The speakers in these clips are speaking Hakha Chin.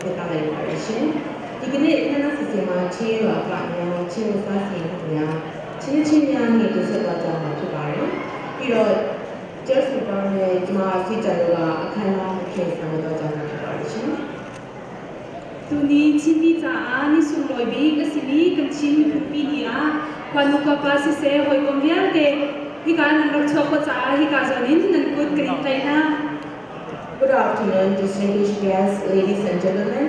ဖိတ်ကြားလိုက်ပါတယ်ရှင်။ဒီကနေ့အခမ်းအနားစီစဉ်မှာချင်းရွာကများချင်းဝစားစီရင်များချင်းချင်းများနဲ့တင်ဆက်သွားကြမှာဖြစ်ပါတယ်။ပြီးတော့ Jersey Brown နဲ့ကျမစီကြတို့ကအခမ်းအနားကိုပြင်ဆောင်သွားကြမှာဖြစ်ပါတယ်ရှင်။ Tuni Chinmi caah ni sunglawi bik a simi kan Chin miphunpi ni ah khuanu khuapa siseh hawikom vialte hika nan rak chuah khawh caah hika zawn in nan kut kan in tlaih hna. Good afternoon, distinguished guests, ladies and gentlemen.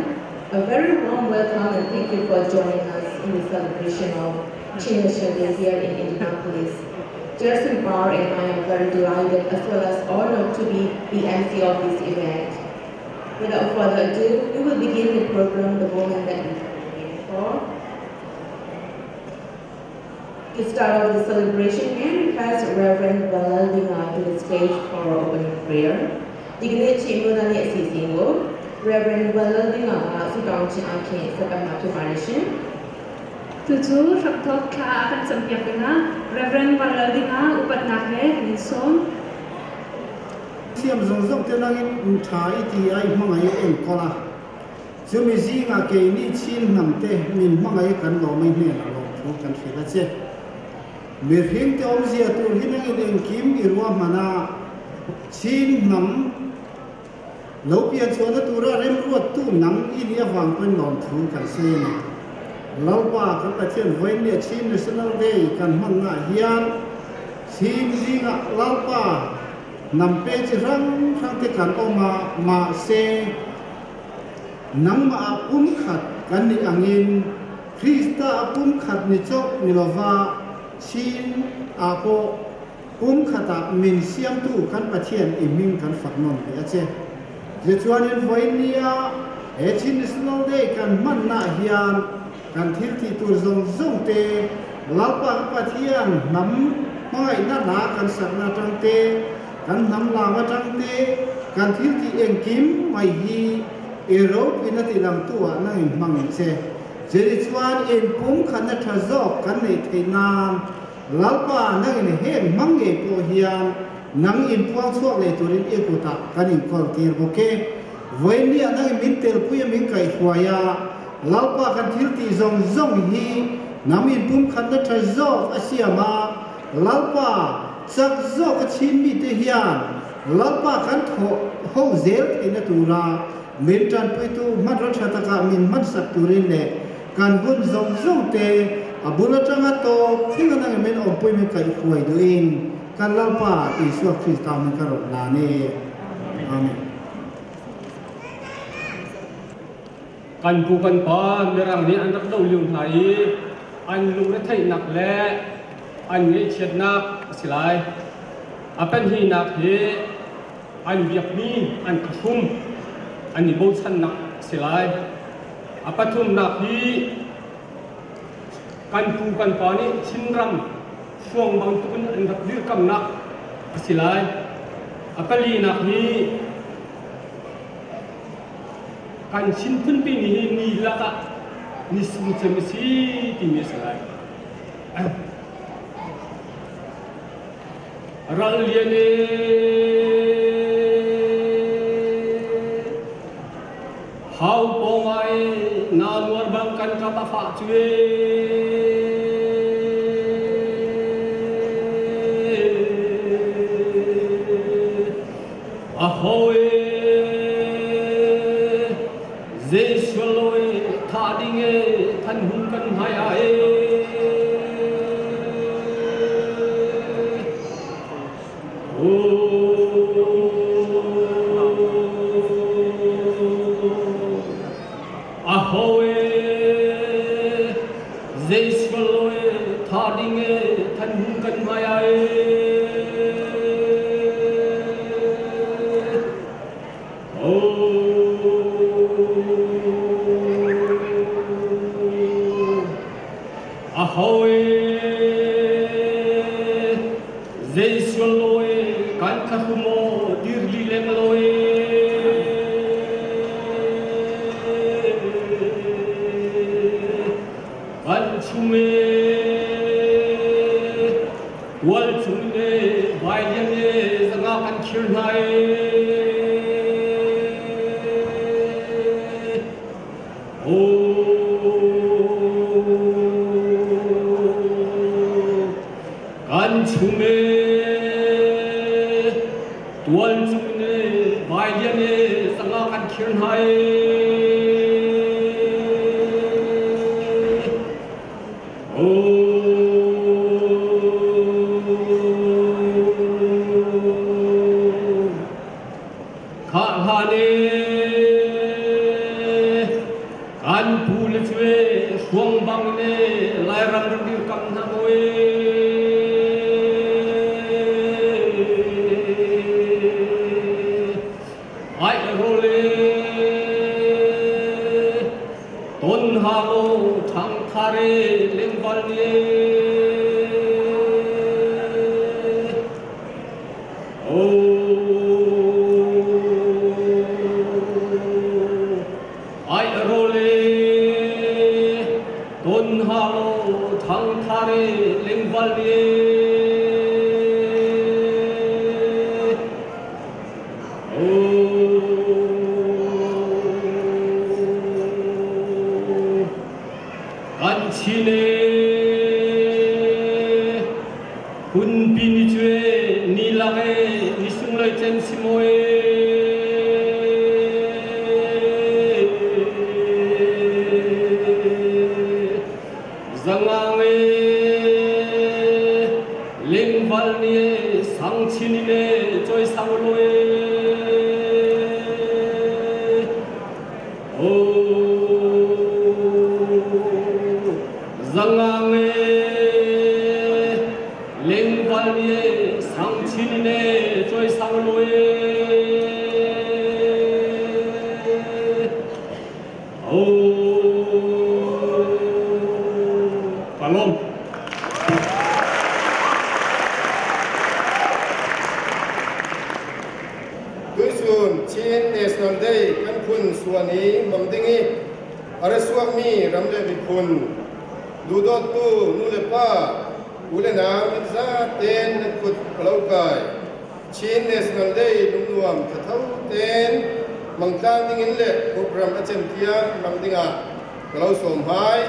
A very warm welcome and thank you for joining us in the celebration of Chin Nation Day here in Indianapolis. Jerson Barr and I am very delighted as well as honored to be the MC of this event. Without further ado, we will begin the program the moment that we've been waiting for. To start off the celebration, may I request Reverend Valalvinga to the stage for our opening prayer. ဒီကနေ့ချင်းမျိုးသားနေ့အစီအစဉ်ကို Reverend Valalvinga ကဆုတောင်းခြင်းအပြင်ဆက်ကပ်မှာဖြစ်ပါတယ်ရှင် Tucu hramthawk thla a kan campiak dingah Reverend Vanlaldinga upatnak he kan in sawm. Siam zawng zawng te nangin tha i ti a i hmangaih enkawl a, chumi zingah keini Chin hnam te min hmangaih kan lo mai hnenah lawmthu kan hrilh a che. Mihring te awmzia tur hi nangin engkim i ruahman a, Chin hnam lo pian chhuahna tura remruattu nang i nih avang pawhin lawmthu kan sawi a ni. Lalpa kan Pathian vawiin Chin National Day kan hmannaah hian Chin zingah Lalpa hnam pe chi hrang hrang te kan awm a, mahse nangmah ah pumkhat kan nih angin Krista a pumkhat ni chauh ni lova Chin ah pawh pumkhat ah min siamtu kan Pathian i hming kan fak nawn ve a che. Tichuanin vawiin nia he Chin National Day kan hmannaah hian kan thil tih tur zawng zawng te Lalpa ka Pathian hnam hmangaihna hla kan sakna atang te, kan hnam lam atang te, kan thil tih engkim mai hi i ropuina ti langtu ah nang in hmang ang che. Chumi chuan inpum khatna tha zawk kan neih theih nan Lalpa nang in heng hmang ngei pawh hian nang inpuang chhuak leh turin i kutah kan inkawl tir bawk e. Vawiinniah nang in min telpui a min kaihhruai a, Lalpa kan thil tih zawng zawng hi hnam inpumkhatna tha zawk a siam a, Lalpa chak zawk a chhin mite hian Lalpa kan thawh ho zel theihna tura min tanpuitu hmanraw tha takah min hmansak turin leh kan hun zawng zawng te a bul atanga tawp thleng a nangin min awmpui min kaihhruai duhin kan Lalpa Isua Krista min ka rawn lan e. Amen. Kan pu kan pa Mirang nih an rak doh lio hna i an lungretheihnak le an ngaihchiatnak a si lai. A pahnihnak hi an biakmi an khuahrum an i bochannak a si lai. A pathumnak hi kan pu kan pa nih Chinram hruang bantukin an rak dirkamnak a si lai. A palinak hi Kan Chin phunpi ni hi ni lakah ni sung cem a si timi a si lai. Ral lian e hau pawng ai na nuar bang kan kap a fah cu e A hawi zei sual lo e thah ding e than hung kan hmai ah e. A hawi zei sual lo e thah ding e than hung kan hmai ah e. A hawi zei sual lo e kan kha maw dir li leng lo e. Kan chung e Tual chung e vailian e zanga kan khir hna e. Khah hlan i kan pu le cu hruang bang in Lairam rak dirkam hna maw Ai rawl ton ha lo ṭhangthar lengval ni Ai rawl ton ha lo ṭhangthar lengval ni Kan chin e Kunpi ni cu e ni lak e ni sunglawi cem si maw e Zangang e lengval ni e sang chin in e choi sang lo e Zangang e lengval ni e sang chin in e choi sang lo e Palom. Tuisun Chin National Day kan phun suan i mang ding i a ra suakmi ram le miphun duhdawttu nu le pa u le nau nan zaten nan kut lo kai. Chin National Day lungnuam thatho ten mangtlang ding in le program a cem tiang mang dingah ka lo sawm hai.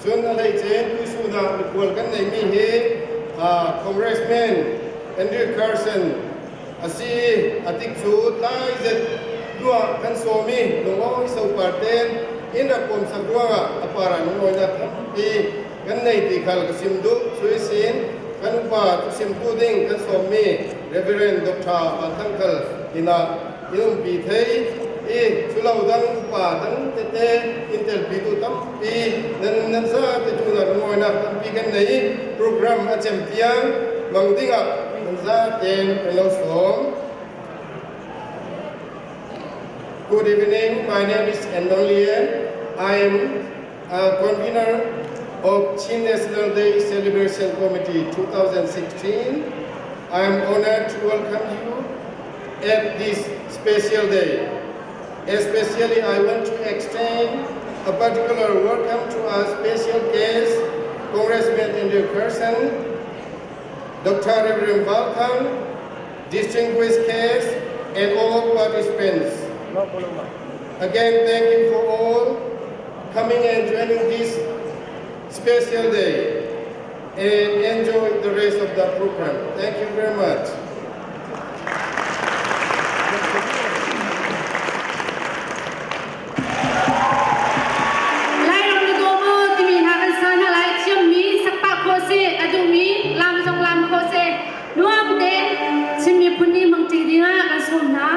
Cun a hleice tuisun ah mikhual kan neimi hi Congressman Andrew Carson a si i atik cu tlai zet hnuah kan sawm i lungawi sopar ten in rak pom sak ruangah a par ah lungawinak tampi kan nei ti khal ka sim duh. Cui sin kan upa thusimtu ding kan sawmmi Reverend Dr. Van Thang Khal inn ah in umpi thei i culo dang upa dang tete in telpitu tampi nan nan za te tu na lungawinak tampi kan nei i program a cem tiang mang dingah nan za ten kan lo sawm. Good evening. My name is Endon Lien. I am a convener of Chin National Day Celebration Committee 2016. I am honored to welcome you at this special day. Especially, I want to extend a particular welcome to our special guest, Congressman Andrew Carson, Dr. Reverend Valkan, distinguished guests, and all participants. Again, thank you for all coming and joining this special day and enjoy the rest of the program. Thank you very much. Lairam na daw maw timi hna kan sa hna lai. Thiammi sakpah khawh si, a duhmi lam zong lam khawh si. Nuam tein Chin miphun nih mangṭi dingah kan sawm hna.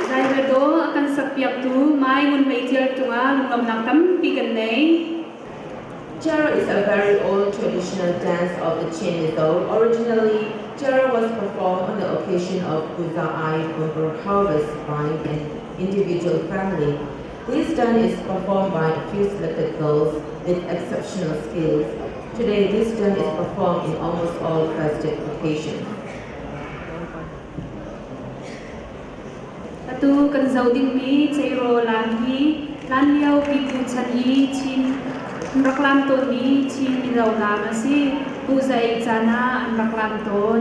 Lai dawh a kan sakpiaktu Mai Ngun Hlei Tial cungah lunglawmhnak tampi kan nei. Cheraw is a very old traditional dance of the Chin Mizo. Originally, Cheraw was performed on the occasion of Puza Ai bumper harvest by an individual family. This dance is performed by a few selected girls with exceptional skills. Today, this dance is performed in almost all festive occasions. Atu kan zoh dingmi Cheiraw lam hi hlanlio pipu chan i Chin an rak lam tawnmi Chin mino lam a si. Puhzai caan ah an rak lam tawn.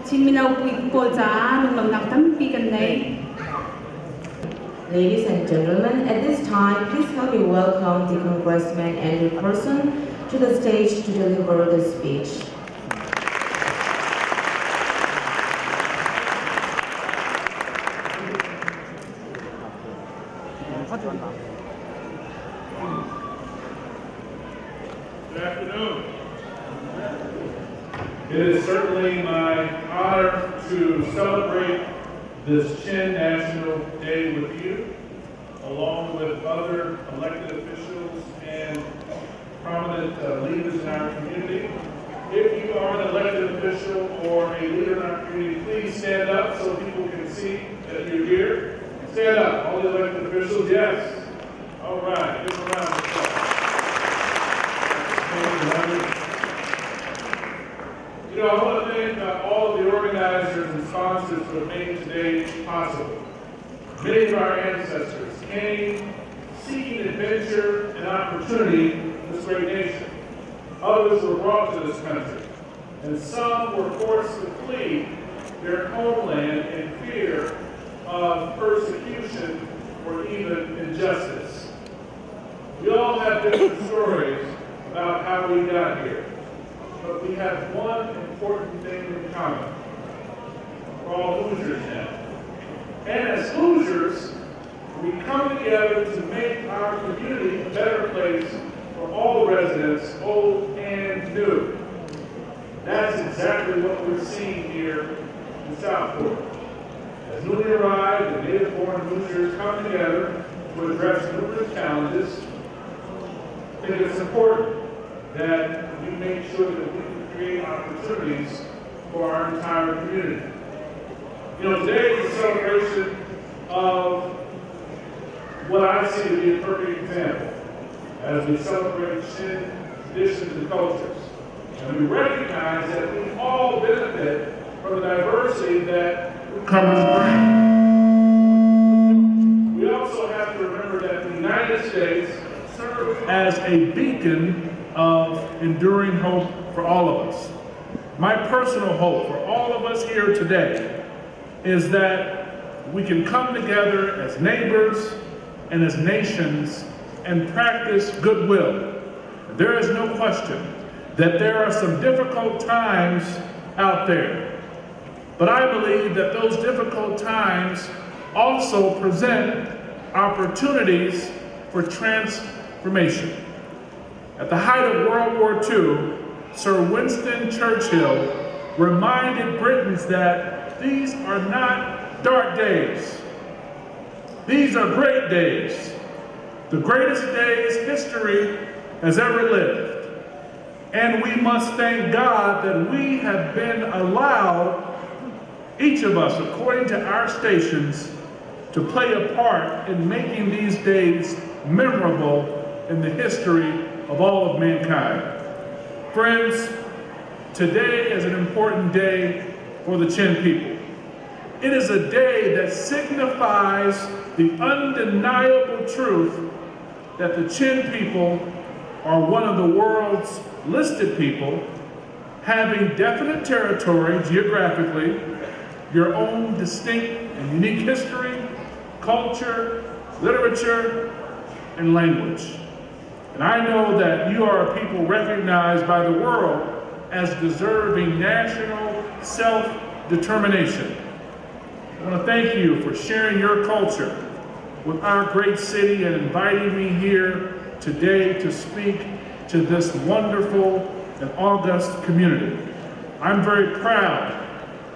Chin mino pawl caah lunglawmhnak tampi kan nei. Ladies and gentlemen, at this time, please help me welcome the Congressman Andrew Carson to the stage to deliver the speech. Good afternoon. It is certainly my honor to celebrate this Chin National Day with you, along with other elected officials and prominent leaders in our community. If you are an elected official or a leader in our community, please stand up so people can see that you're here. Stand up, all the elected officials, yes. All right, give them a round of applause. You know, I want to thank all of the organizers and sponsors who have made today possible. Many of our ancestors came seeking adventure and opportunity in this great nation. Others were brought to this country, and some were forced to flee their homeland in fear of persecution or even injustice. We all have different stories about how we got here, but we have one important thing in common. We're all Hoosiers now. And as Hoosiers, we come together to make our community a better place for all the residents, old and new. That's exactly what we're seeing here in Southport. As newly arrived and native-born Hoosiers come together to address numerous challenges, I think it's important that we make sure that we can create opportunities for our entire community. You know, today is a celebration of what I see to be a perfect example as we celebrate Chin traditions and cultures. And we recognize that we all benefit from the diversity that newcomers bring. We also have to remember that the United States serves as a beacon of enduring hope for all of us. My personal hope for all of us here today is that we can come together as neighbors and as nations and practice goodwill. There is no question that there are some difficult times out there, but I believe that those difficult times also present opportunities for transformation. At the height of World War II, Sir Winston Churchill reminded Britons that these are not dark days. These are great days, the greatest days history has ever lived. And we must thank God that we have been allowed, each of us according to our stations, to play a part in making these days memorable in the history of all of mankind. Friends, today is an important day for the Chin people. It is a day that signifies the undeniable truth that the Chin people are one of the world's listed people, having definite territory geographically, your own distinct and unique history, culture, literature, and language. And I know that you are a people recognized by the world as deserving national self-determination. I want to thank you for sharing your culture with our great city and inviting me here today to speak to this wonderful and august community. I'm very proud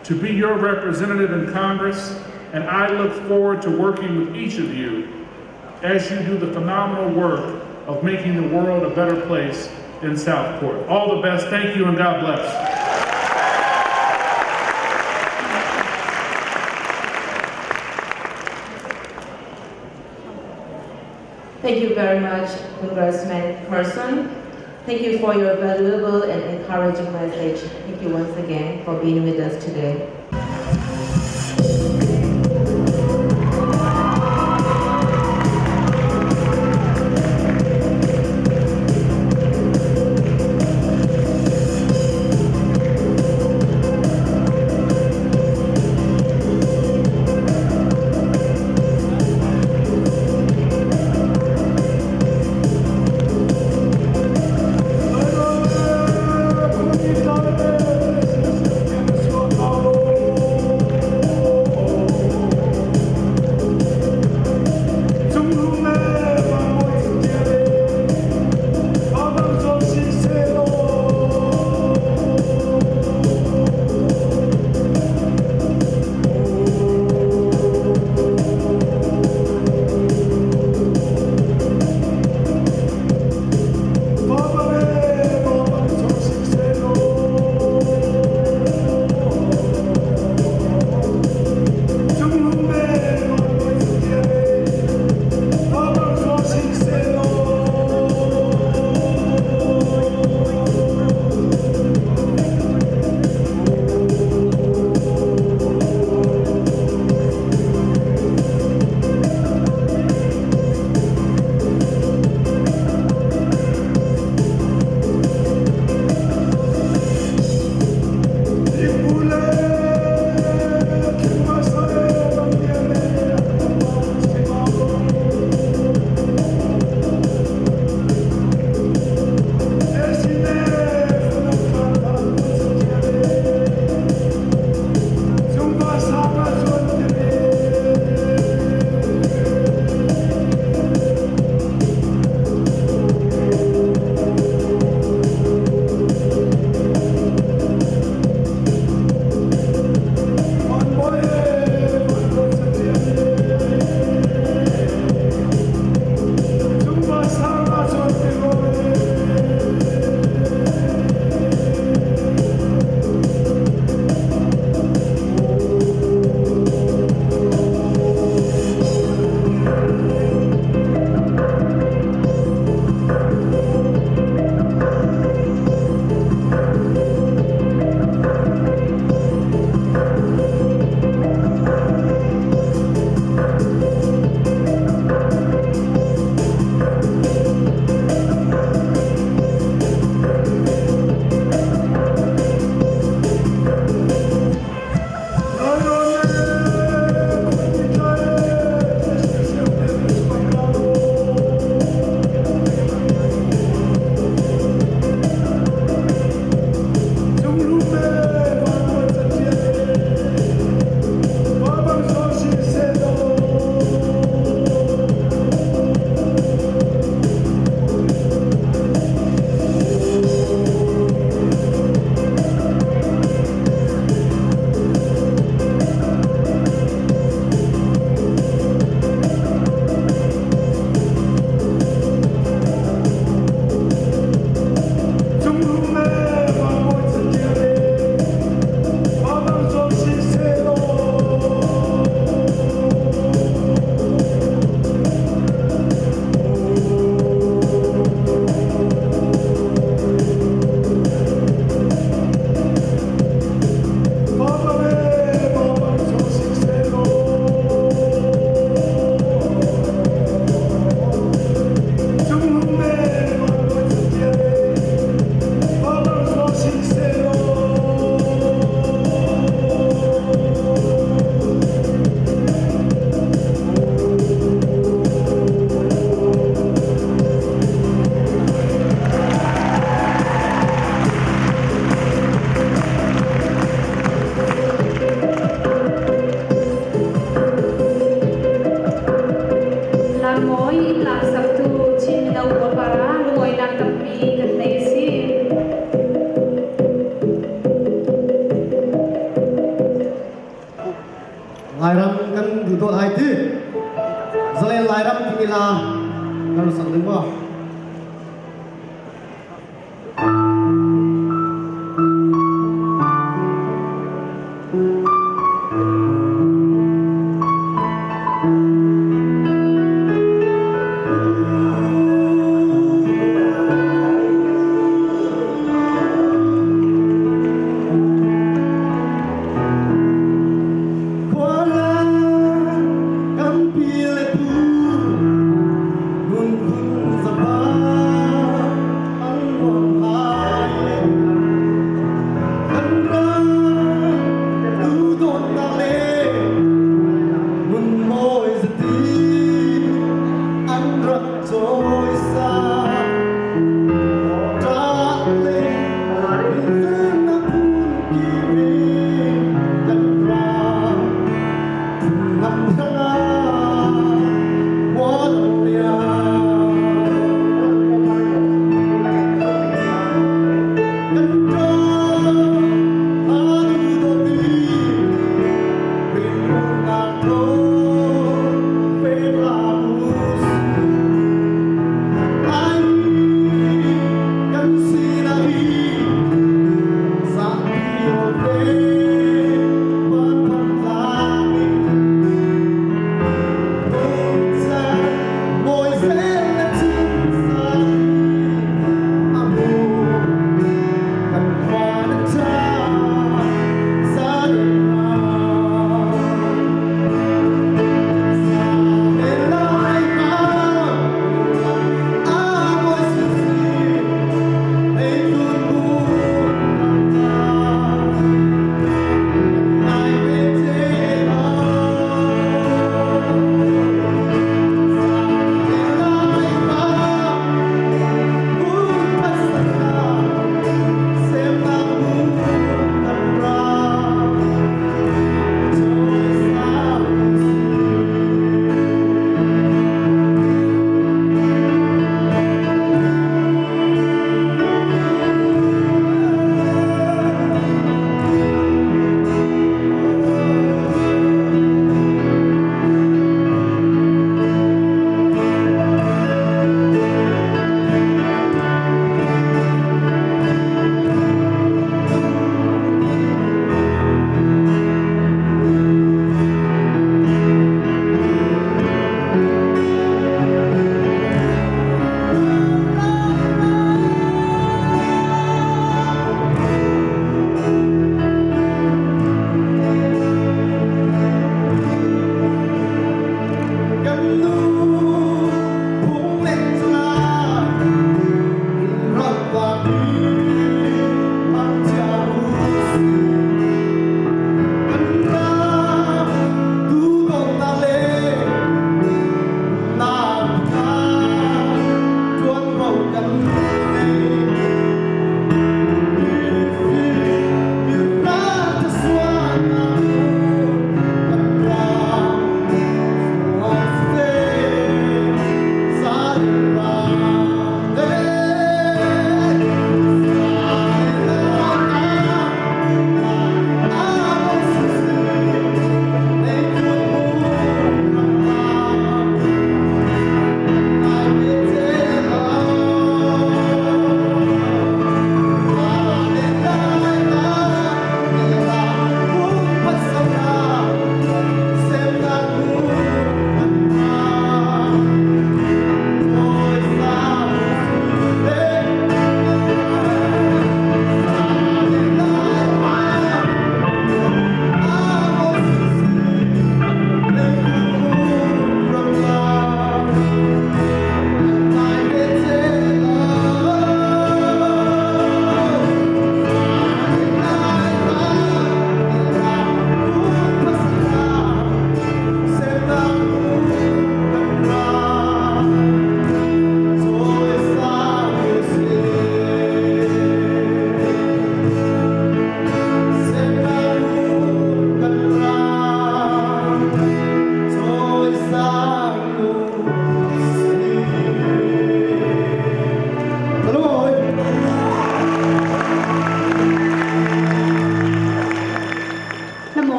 to be your representative in Congress, and I look forward to working with each of you as you do the phenomenal work of making the world a better place in Southport. All the best. Thank you, and God bless. Thank you very much, Congressman Carson. Thank you for your valuable and encouraging message. Thank you once again for being with us today. Lairam kan duhdawt hai ti. Zalen Lairam timi la kan rak sak ding maw?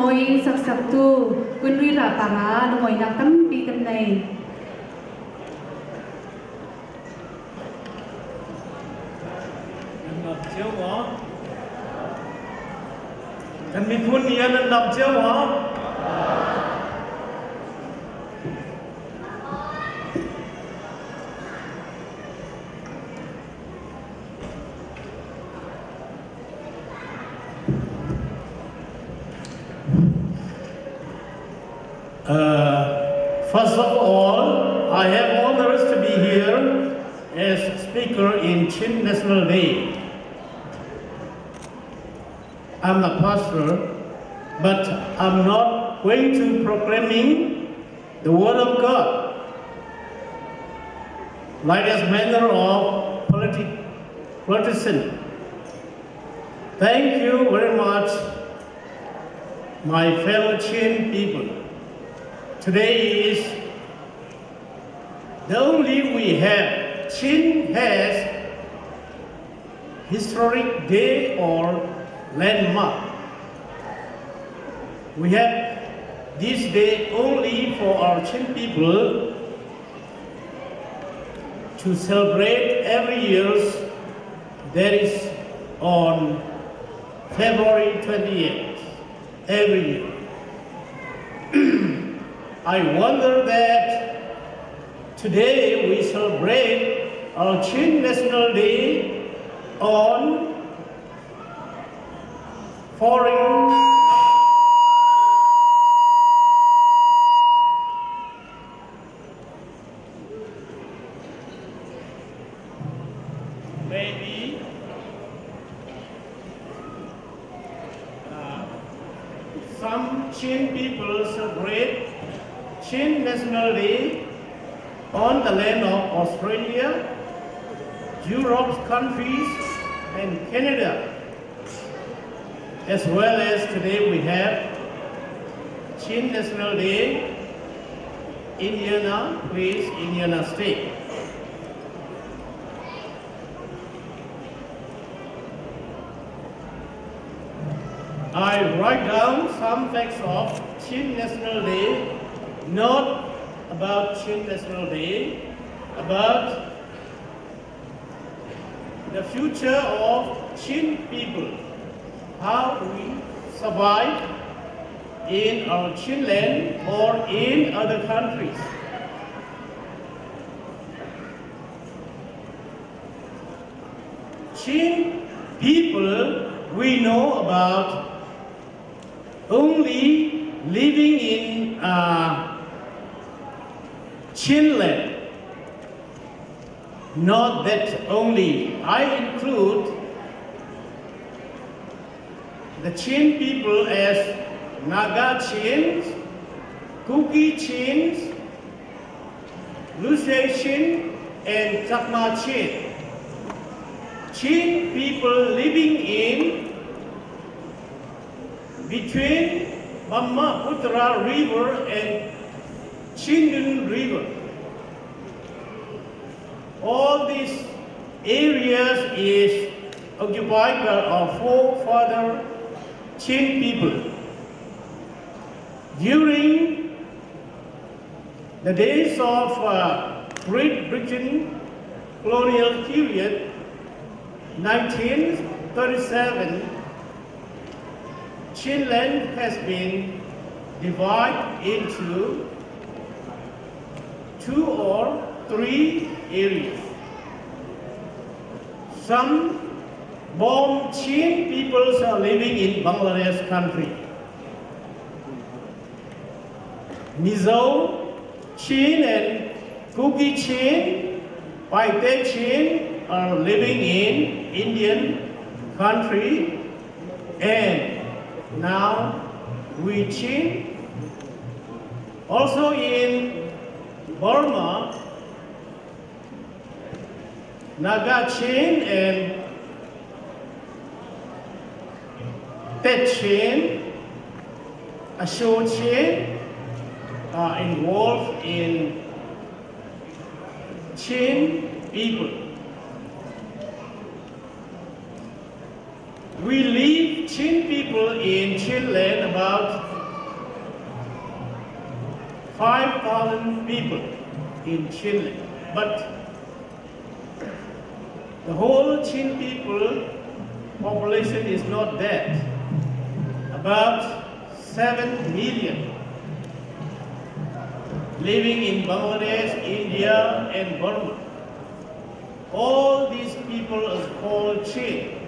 Lungawi saksaktu Kunri Rapara lungawinak tampi kan nei. Nan nam cio maw? Kan miphun ni ah nan nam cio maw? First of all, I have honors to be here as speaker in Chin National Day. I'm a pastor, but I'm not going to proclaiming the word of God like as manner of politi- politician. Thank you very much, my fellow Chin people. Today is the only we have. Chin has historic day or landmark. We have this day only for our Chin people to celebrate every year that is on February 28th, every year. I wonder that today we celebrate our Chin National Day on foreign maybe some Chin people celebrate Chin National Day on the land of Australia, Europe's countries, and Canada. As well as today we have Chin National Day, Indiana, please, Indiana State. I write down some facts of Chin National Day, not about Chin National Day, about the future of Chin people, how we survive in our Chinland or in other countries. Chin people we know about only living in Chinland. Not that only. I include the Chin people as Naga Chins, Kuki Chins, Lusei Chin, and Chakma Chin. Chin people living in between Brahmaputra River and Chindwin River. All these areas is occupied by our forefather Chin people. During the days of Great Britain colonial period, 1937, Chinland has been divided into two or three areas. Some Bom Chin peoples are living in Bangladesh country. Mizo Chin and Kuki Chin, Paite Chin are living in Indian country, and now we Chin also in Burma, Naga Chin and Tet Chin, Asho Chin are involved in Chin people. We leave Chin people in Chinland about 5,000 people in Chinland. But the whole Chin people population is not that. About 7 million living in Bangladesh, India, and Burma. All these people are called Chin.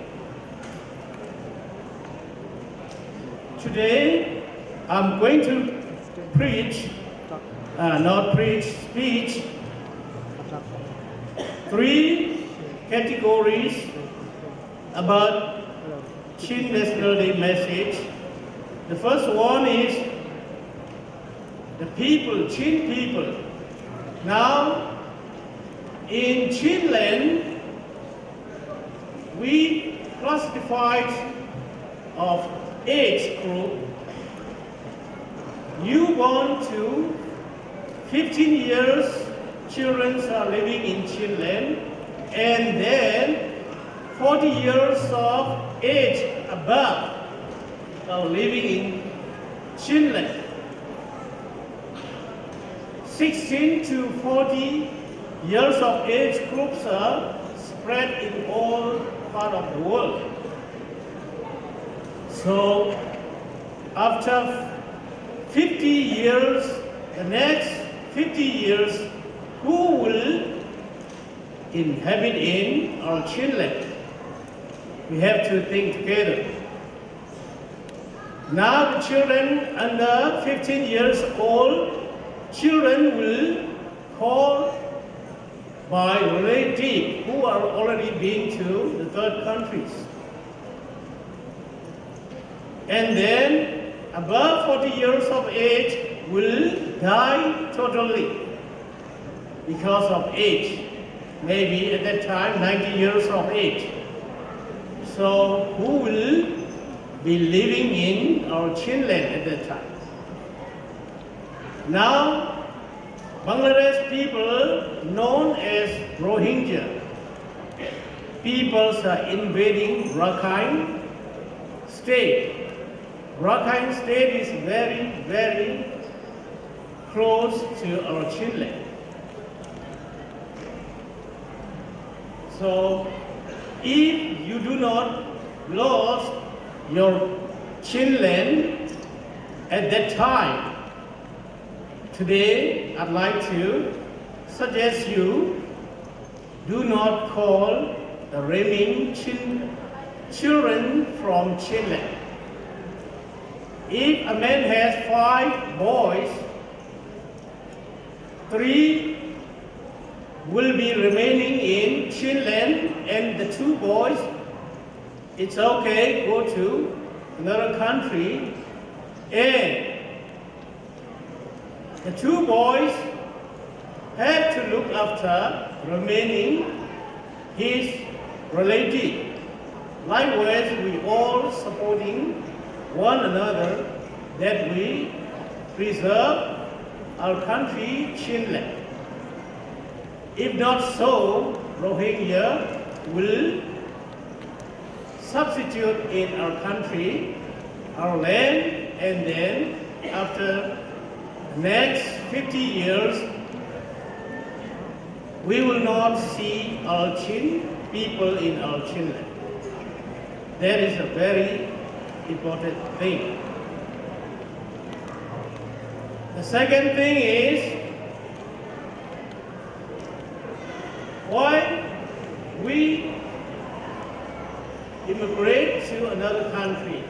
Today, I'm going to preach, not preach, speech, three categories about Chin National Day message. The first one is the people, Chin people. Now, in Chinland, we classified of age group newborn to 15 years children are living in Chinland and then 40 years of age above are living in Chinland. 16 to 40 years of age groups are spread in all part of the world. So after 50 years, the next 50 years, who will inhabit in our Chinland? We have to think together. Now the children under 15 years old, children will call by relative who are already been to the third countries. And then above 40 years of age will die totally because of age. Maybe at that time 90 years of age. So who will be living in our Chinland at that time? Now, Bangladesh people known as Rohingya peoples are invading Rakhine state. Rakhine state is very, very close to our Chinland. So, if you do not lose your Chinland at that time, today I'd like to suggest you do not call the remaining Chin children from Chinland. If a man has 5 boys, 3 will be remaining in Chinland, and the 2 boys, it's okay, go to another country. And the 2 boys have to look after remaining his relative. Likewise, we all supporting one another that we preserve our country, Chinland. If not so, Rohingya will substitute in our country, our land, and then after the next 50 years, we will not see our Chin people in our Chinland. That is a very important thing. The second thing is, why we immigrate to another country.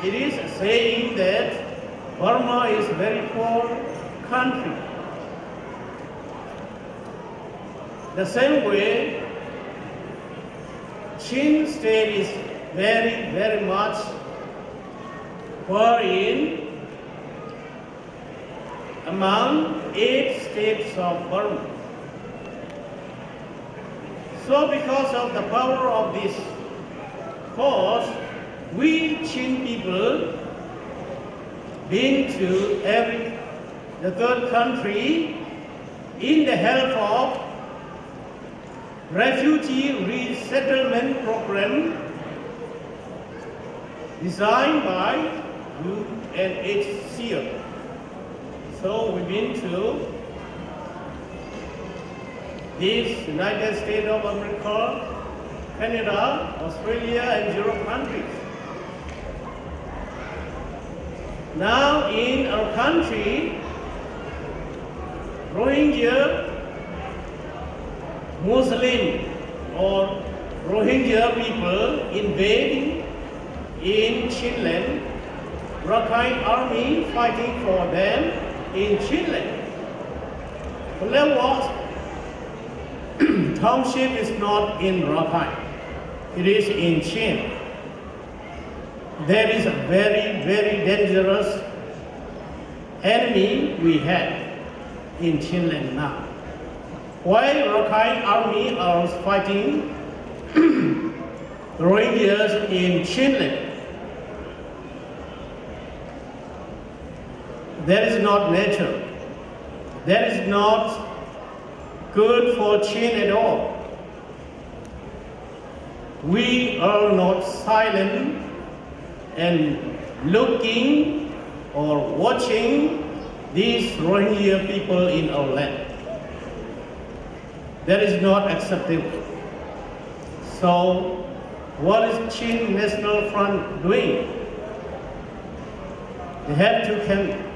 It is saying that Burma is a very poor country. The same way, Chin state is very, very much poor in among 8 states of Burma. So because of the power of this cause, we Chin people been to every the third country in the help of refugee resettlement program designed by UNHCR. So we've been to this United States of America, Canada, Australia, and Europe countries. Now in our country, Rohingya Muslim or Rohingya people invading in Chinland, Rakhine army fighting for them in Chinland. Paletwa township is not in Rakhine, it is in Chin. There is a very, very dangerous enemy we have in Chinland now. While Rakhine army are fighting Rohingyas in Chinland, that is not nature. That is not good for Chin at all. We are not silent and looking or watching these Rohingya people in our land. That is not acceptable. So, what is Chin National Front doing? They have to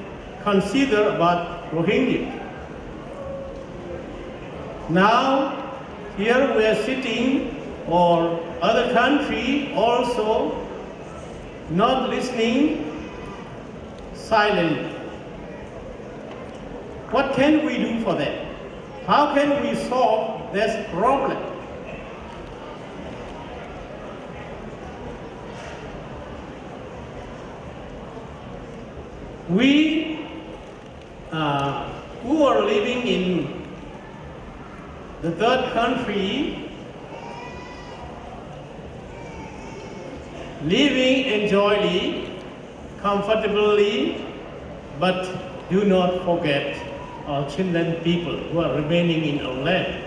consider about Rohingya. Now, here we are sitting, or other country also not listening, silent. What can we do for that? How can we solve this problem? We who are living in the third country, living enjoyably, comfortably, but do not forget our Chinland people who are remaining in our land.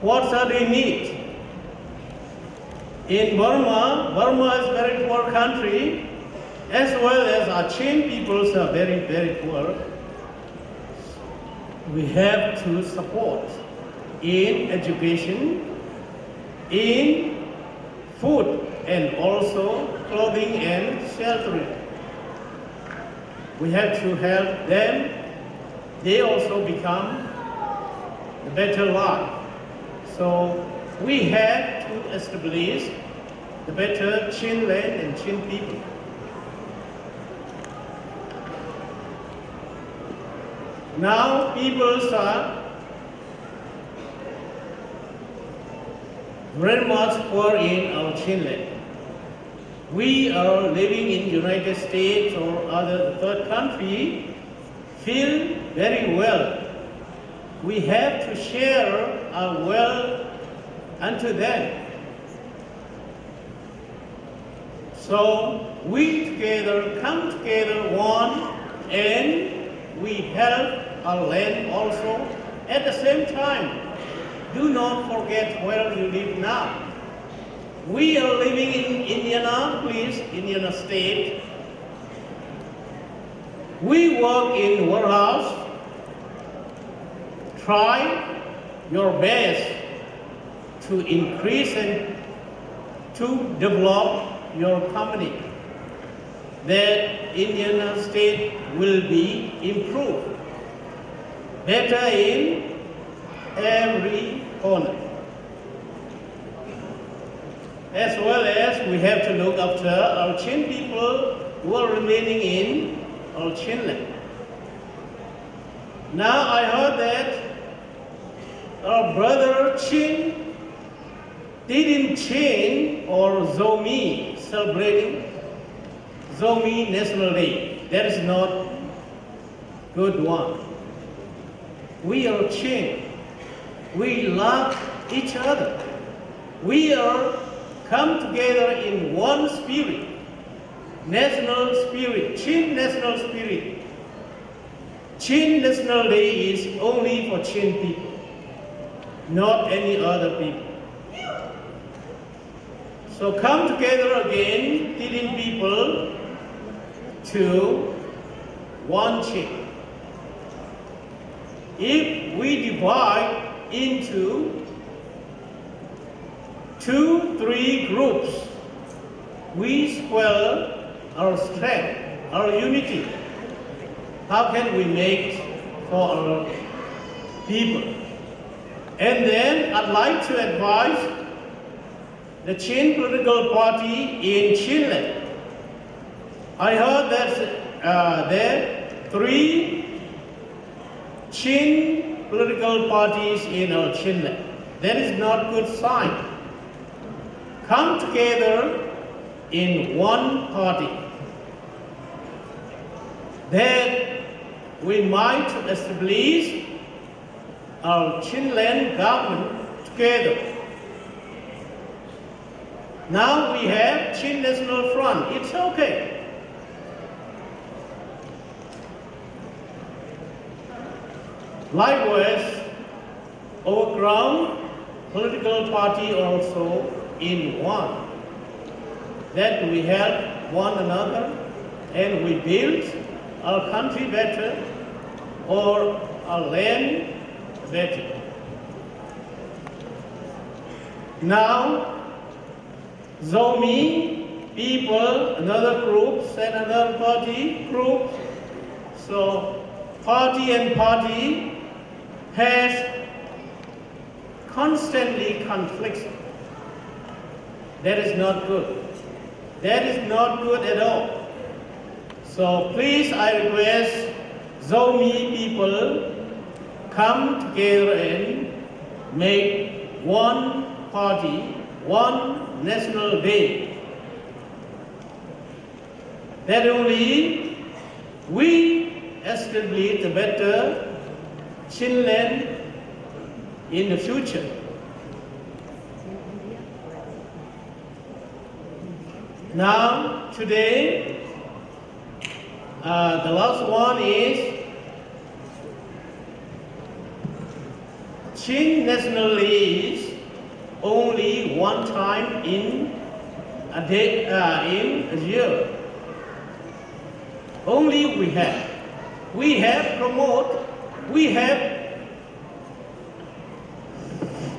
What are they need? In Burma, Burma is a very poor country, as well as our Chin peoples are very, very poor. We have to support in education, in food, and also clothing and sheltering. We have to help them. They also become a better life. So we have to establish the better Chin land and Chin people. Now people are very much poor in our Chinland. We are living in United States or other third country, feel very well. We have to share our wealth unto them. So we together come together one, and we help our land also. At the same time, do not forget where you live now. We are living in Indianapolis, Indiana State. We work in warehouse. Try your best to increase and to develop your company. That Indiana State will be improved, better in every corner. As well as we have to look after our Chin people who are remaining in our Chinland. Now I heard that our brother Chin didn't Chin or Zomi celebrating Zomi National Day. That is not good one. We are Chin. We love each other. We are come together in one spirit, national spirit, Chin national spirit. Chin National Day is only for Chin people, not any other people. So come together again, Tidin people, to one Chin. If we divide into 2, 3 groups, we spoil our strength, our unity. How can we make for our people? And then I'd like to advise the Chin political party in Chinland. I heard that there are 3 Chin political parties in our Chinland. That is not good sign. Come together in one party. That we might establish our Chinland government together. Now we have Chin National Front. It's okay. Likewise, our ground political party also in one. That we help one another and we build our country better or our land better. Now, Zomi people, another group, and another party group. So party and party has constantly conflicts. That is not good. That is not good at all. So please, I request Zomi people come together and make one party, one national day. That only we establish a better Chinland in the future. Now, today, the last one is Chin National Day is only one time in a day, in a year. Only we have. We have promote, we have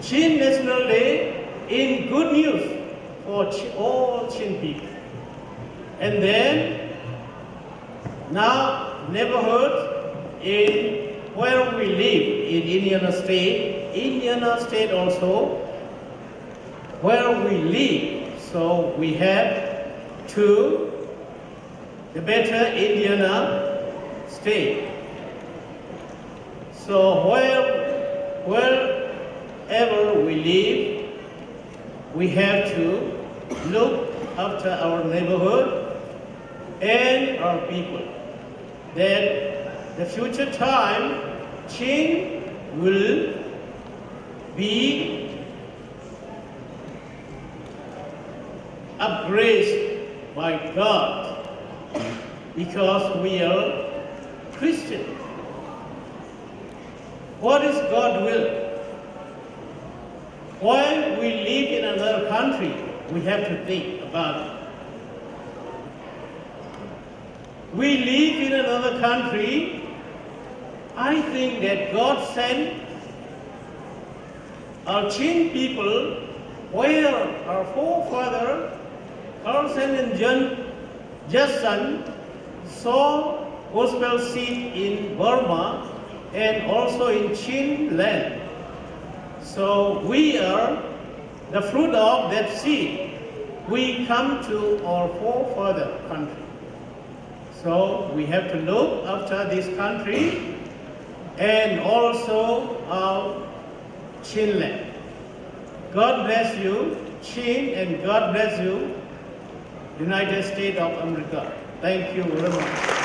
Chin National Day in good news for all Chin people. And then, now neighborhood in where we live in Indiana State, Indiana State also, where we live. So we have to the better Indiana State. So wherever we live, we have to look after our neighborhood and our people. That the future time, Chin will be upgraded by God because we are Christian. What is God's will? While we live in another country, we have to think about it. We live in another country. I think that God sent our Chin people where our forefather, Carlson and John Judson, saw gospel seed in Burma and also in Chin land. So we are the fruit of that seed. We come to our forefather country. So we have to look after this country and also our Chin land. God bless you, Chin, and God bless you, United States of America. Thank you very much.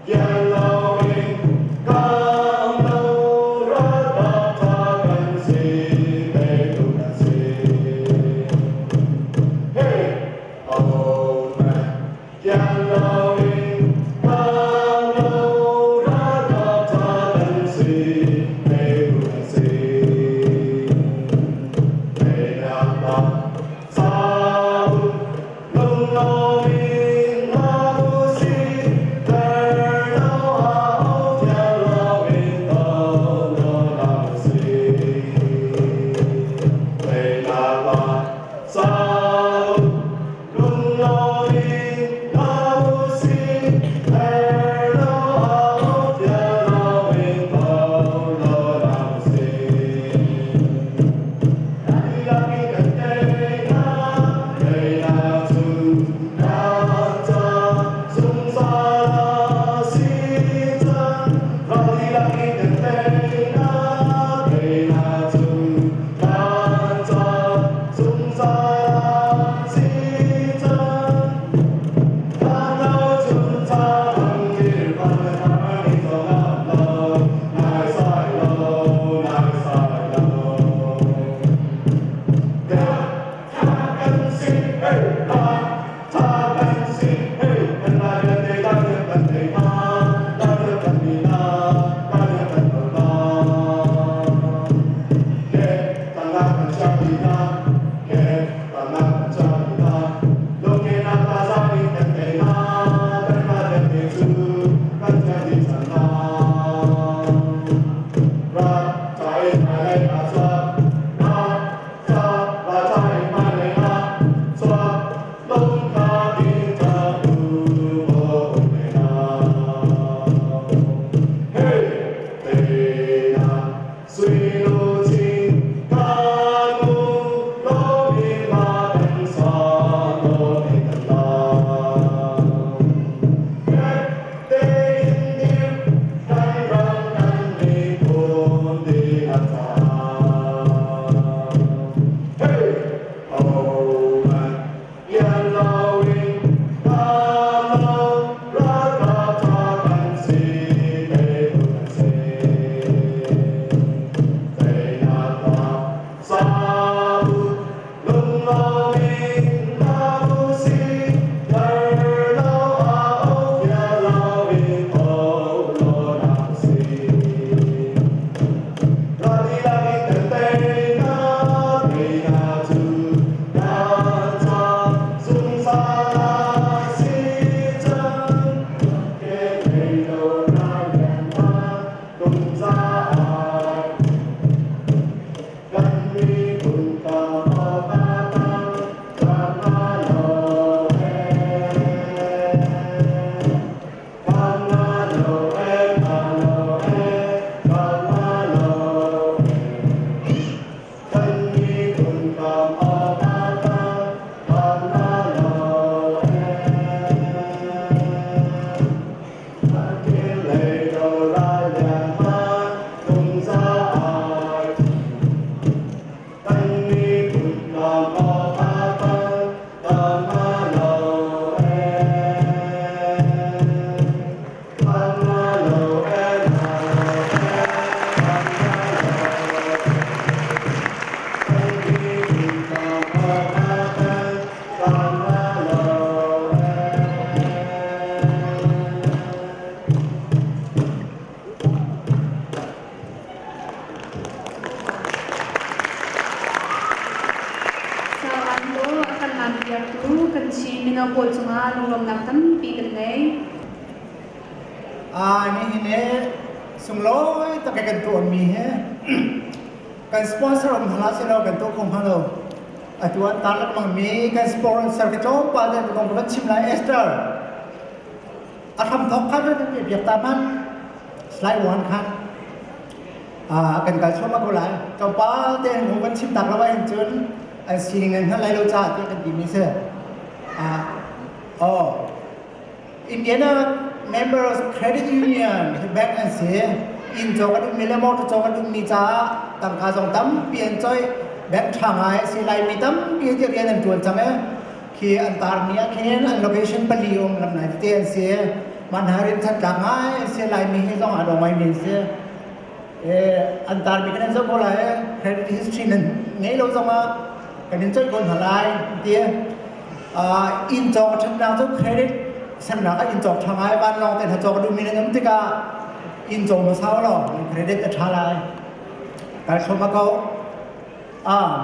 Yeah. Ni hin sunglawi tak kan tuahmi hi kan sponsor um hla selaw kan tuah kho hnga lo. Atu an tar lengmang mi kan sponsor ka tlawmpal te kong ka van chim lai. Esther a hram thawk khan kan biak ta man slide one khan kan kal chuah ko lai. Tlawmpal te an kan chim tak lo ahhin cun an sining an hngal lai lo caah tiah kan timi si. Oh, Indiana Members Credit Union hi bank an si. Inn cawk a duhmi le motor cawk a duhmi caah tangka zong tampi an coih. Bank ṭha ngai a si. Laimi tampi hi rian an ṭuan cang i khi an tarmi ah khin an location pali um lam nai tete an si. Mah hna rin chan tlak ngai an si. Laimi hi zong aa dawh ngaimi an si. An tarmi kan in zoh ko lai. Credit history nan ngei lo zongah kan in coih ko hna lai ti. Inn cawk a ṭhatnak cu credit sernak ah inn cawk ṭha ngai vanlawng te hna cawk a duhmi nan um tikah inn cawk hmasa law credit a ṭha lai. Kai hrawm a ko.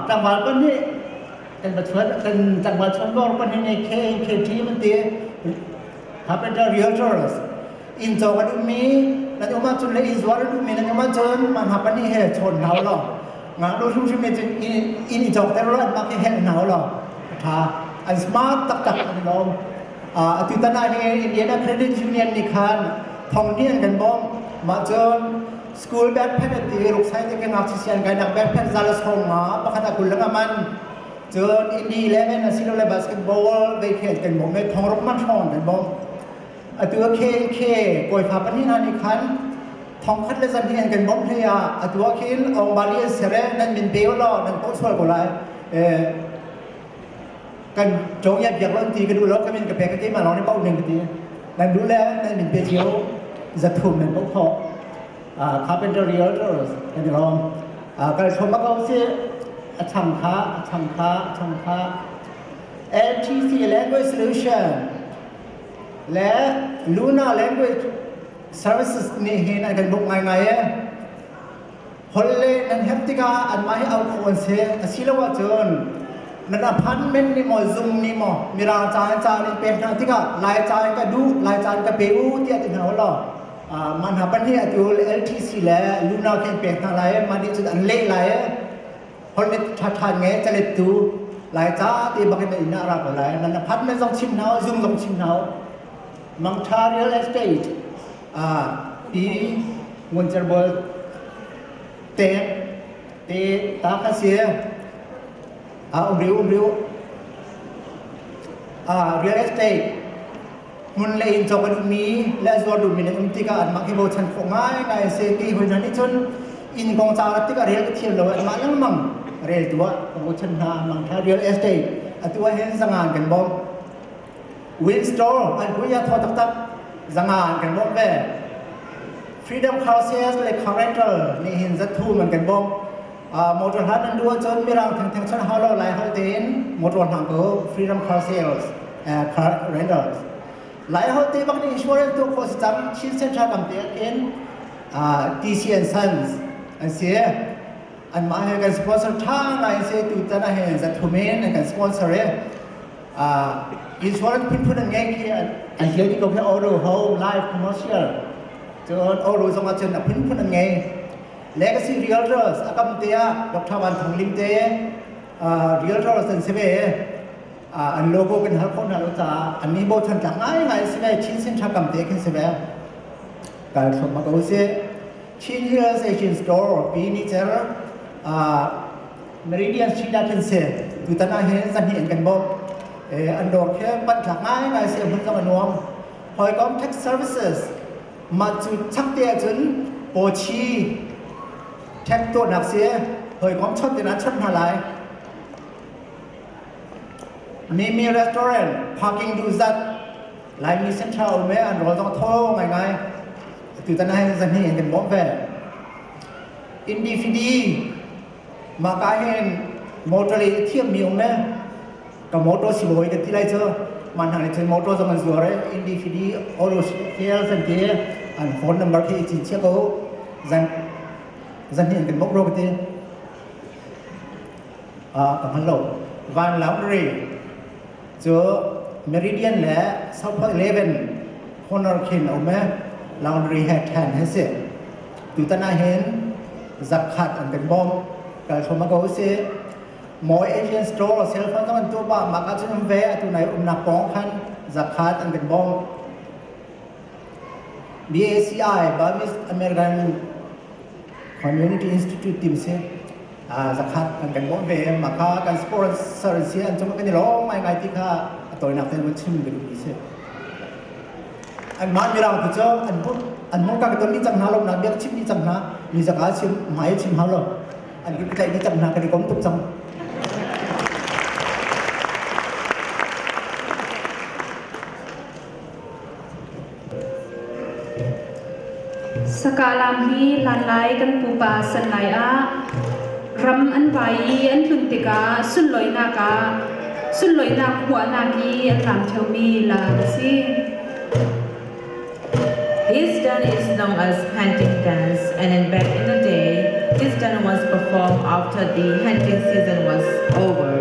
Tlangval pan nih kan pathuan kan tlangval chuan bor pan nih KKT man ti Carpenter Realtors inn cawk a duhmi nan um ahcun le inn zuar a duhmi nan um ahcun mah hna pan nih he chawn hna law ngaknu hrimhrim nih cun inn i cawkter law anmah khi helh hna law a ṭha. An smart taktak, an lawm. Atu tan ah hin Indiana Credit Union nih khan thong nih an kan bawmh. Mah cun school backpack an ti, ruksai te ke ngakchia sian kainak backpack za le sawm nga pakhat a 20 le man. Cun Indy 11 asilole basketball vei khi an kan bawmh i thong ruk man hrawng an kan bawmh. Atu a KK kawifa pahnih hna nih khan thong khat le zan hi an kan bawmh hlei ah atu ah khin Ong Bali an ser nan min pe law nan poh sual ko lai. Kan cong ya biak lon ti ka duh lo, ka min ka pek ka keimah lawng nih poh ning ka ti. Nan duh le nan min pe cio, 300 nan poh khawh. Carpenter Realtors kan i lawm. Kal thom ko si a chang kha a chang kha a chang kha. LTC Language Solution le Luna Language Services nih hin an kan bawmh ngaingai e. Holh le nan herh tikah anmah hi au khawh an si. Asiloah cun nan apartment nih maw zung nih maw Mirang ca in ca in pek hna tikah Lai ca in ka duh, Lai ca in ka pe u tiah ti hna u law mah hna pahnih atu LTC le Luna khi an pek hna lai i mah nih cun an leh lai i holh le ṭhaṭha nge calettu Lai ca ti bak in na inn ah ra ko lai. Nan apartment zong chim hna u, zung zong chim hna u. Mangṭha Real Estate pi Ngun Cer Bawl te te ta kha si. Um riu, um riu. Real estate hmun le inn cawk a duhmi le a zuar duhmi nan um tikah anmah khi bochan khawh ngaingai a si. Ti hoi hna nih cun inn kong ca rat tikah rel ka thiam lo, anmah lengmang rel tu ah ka bochan hna. Mangṭha Real Estate atu ah hin 500 kan bawmh. Winstore an kuya thaw taktak, 500 an kan bawmh ve. Freedom Car Sales le Car Rental nih hin 300 an kan bawmh. Motor hlan an duh ahcun Mirang thengtheng chon hau lo, Lai holh tein motor hlang ko Freedom Car Sales, Car Rentals. Lai holh te bak nih insurance tuah khawh si cang. Chin Central kam te khin TC and Sons an si. Anmah he kan sponsor ṭha ngai si. Tutan ah hin 300 in an kan sponsor i insurance phunphun an ngei khi an hial dih ko khi, auto, home, life, commercial, cun auto zong ah cun a phunphun an ngei. Legacy Realtors a kam te ah Dr. Van Thang Ling te Realtors an si ve. An logo kan hal khawh hna lo caah an ni bochan tlak ngai ngai si ve. Chin Central kam te khin si ve. Kal thlop ma ko si. Chin Hills Asian Store pi ni cer Meridian Street ah khin si. Tutan ah hin 200 an kan bawmh. An dawr khi pan tlak ngai ngai si, hmun zong a nuam. Hawikom Tax Services mah cu chak te ahcun pawchi tax tuahnak si. Hawikom chawt te nan chawt hna lai. Mimi Restaurant parking duh zat Laimi Central um e, an rawl zong thaw ngaingai. Tutan ah hin 200 in kan bawmh ve. Indifidi mah ka hin motor i thiammi um e, ka motor sibawi kan ti lai cu. Man hang nih cun motor zong an zuar i Indifidi Auto Sales an ti. An phone number khi i cin chia ko, zan 200 in kan bawmh ro ka ti. Ka hngal lo. Van Laundry cu Meridian le South Point 11 corner khin a um e. Laundry he ṭhen he si. Tutan ah hin zakhat an kan bawmh. Kal thluahmah ko usih. Mawi Asian Store cell phone zong an tuah pah. Mah ah cun um ve. Atu nai umnak pawng khan zakhat an kan bawmh. BACI, Burmese American Community Institute tim si. Zakhat an kan bawmh ve. Mah kha kan sponsor si an cung kan i lawm ngaingai ti kha a tawinak tein vun chim ka duhmi si. Anmah Mirang tu cu an hmuh an hmuh ka ton ni cang hna lo na biak chim ni cang hna mi zaka chim hmai chim hau lo an kan tlaih ni cang hna kan i kom tuk cang. Sakalam hi hlanlai kan pupa san lai ah ram an vai i an tlun tikah sunlawinak ah sunlawinak huahnak i an lam ṭheomi lam a si. This dance is known as hunting dance, and then back in the day, this dance was performed after the hunting season was over.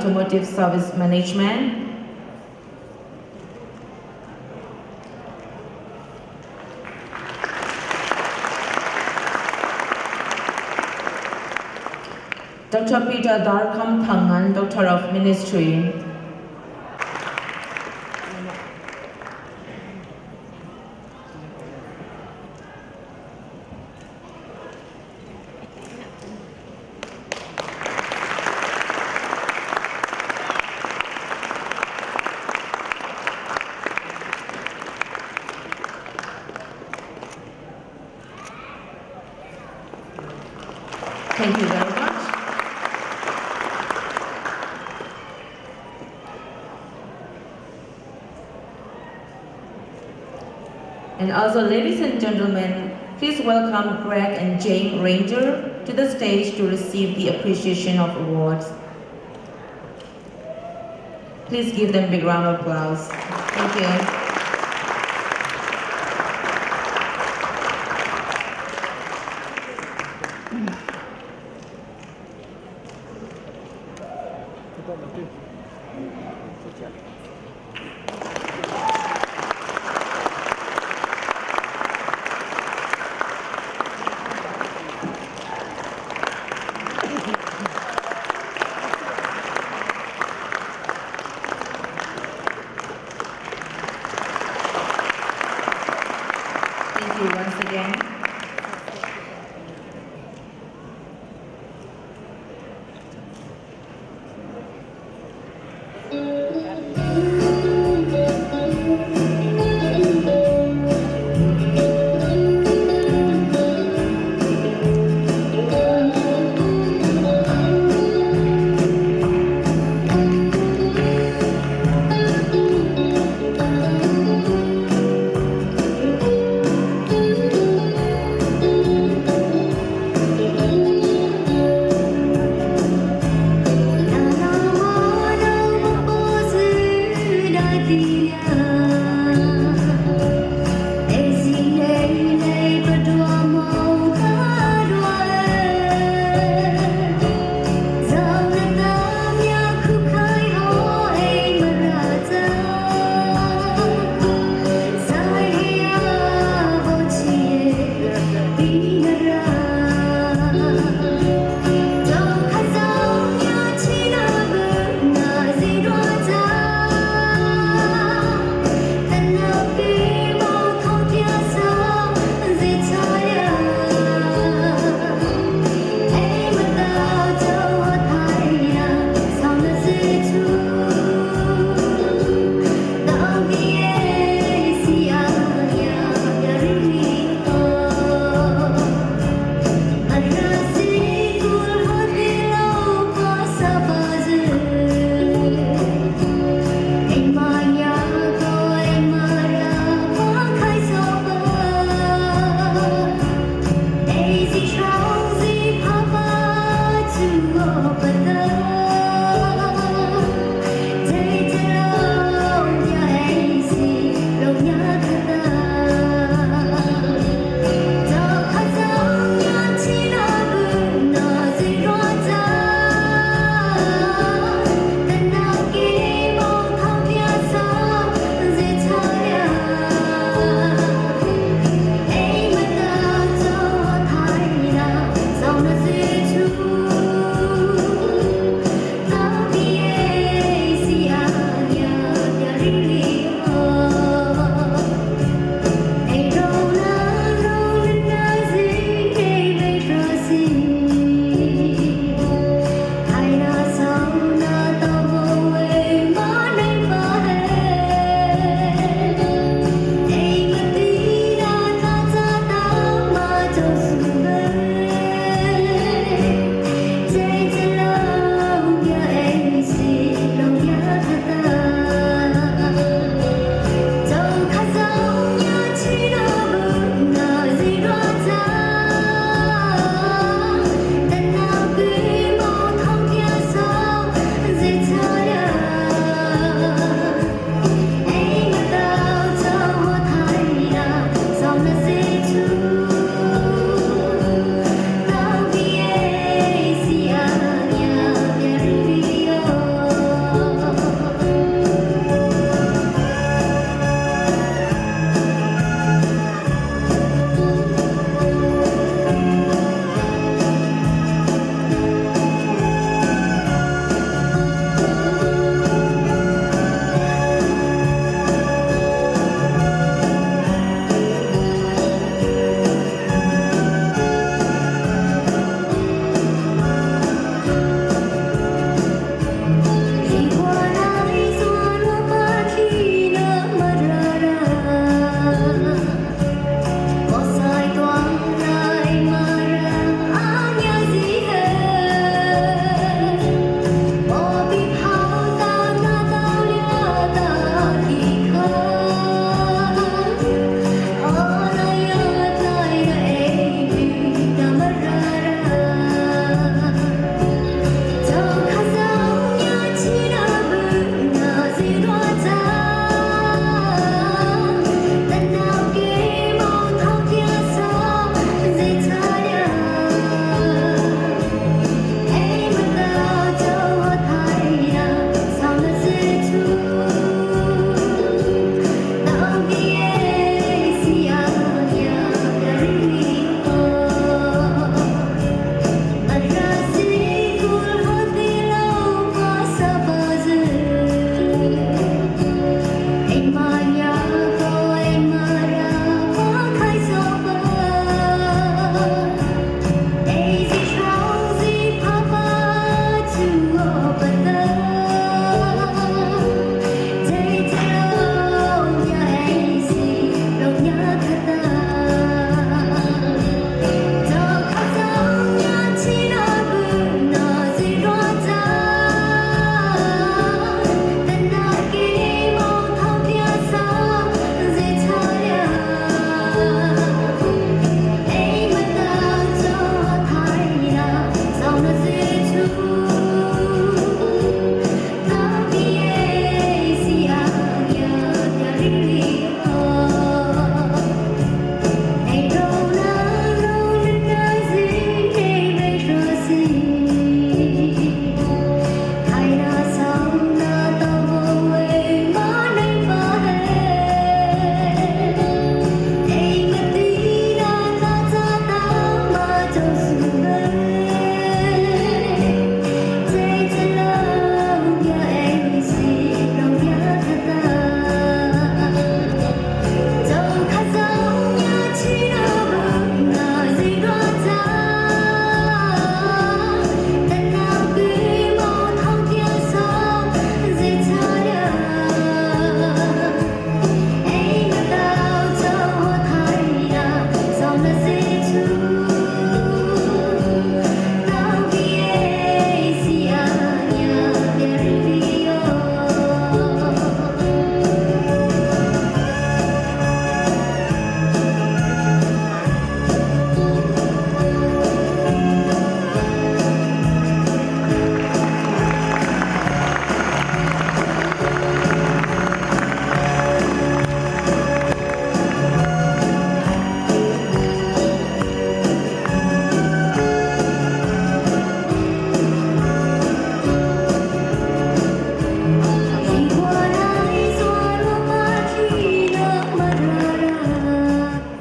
Automotive Service Management. Dr. Peter Darkam Thangan, Doctor of Ministry. Thank you very much. And also, ladies and gentlemen, please welcome Greg and Jane Ranger to the stage to receive the appreciation of awards. Please give them a big round of applause. Thank you. Thank you once again.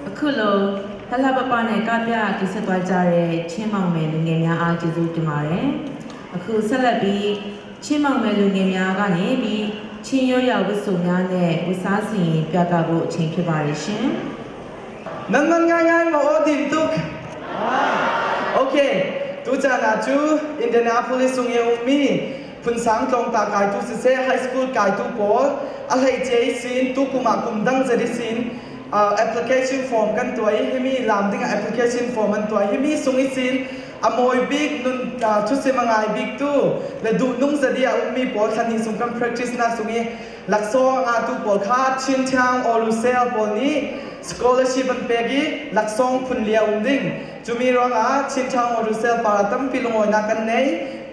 အခုလိုလှလှပပနဲ့ကပြကိစ္စသွားကြတဲ့ချင်းမောင်မယ်လူငယ်များအားကျေးဇူးတင်ပါတယ်။အခုဆက်လက်ပြီးချင်းမောင်မယ်လူငယ်များကနေပြီးချင်းရွရွဝတ်စုံများနဲ့ဝတ်စားစီရင်ပြသဖို့အချိန်ဖြစ်ပါတယ်ရှင် ။နန်နန်ငိုင်းငိုင်းမောဒီတုက Okay တူချာနာချူ Indianapolis စုံယေမီဖုန်ဆောင်ตรงตากายตุสิเซ high school กายตุปออะไหเจสินตุกุมากุมดังเจดิสิน application form กันตัวให้มีลามดิ้ง application form มันตัวให้มีสุงิสินอมวยบิ๊กนุนทุสิมังไงบิ๊กตูและดูนุ่งเสดียอุมีปอทันทีสุงกัน practice นะสุงิลักซองอาตุปอคาชินชางอลูเซลปอนี้ scholarship มันเปกีลักซองพุนเลียอุมดิ้งจุมีรองอาชินชางอลูเซลปาราตัมปิลงอยนักกันเนย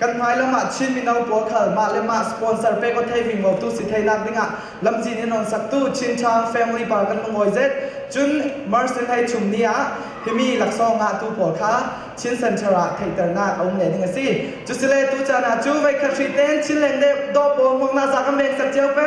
กันไฟละมาชินมีนาปอขลมาเลมาสปอนเซอร์เปก็ไทยวิ่งบอกตู้สิไทยนักดิ้งอ่ะลำจีนี่นอนสักตู้ชินชาง family ปากันลงอยเจ็ดจุนมาร์เซนไทยชุมนี้อ่ะที่มีหลักซองอาตู้ปอคาชินเซนทระไทยเตอร์นาเอาเลดิ้งสิจุสิเลตู้จานาจูไว้ขัดชีเต้นชินเลงเดดอปอมองนาจากัมเบงสักเจียวไป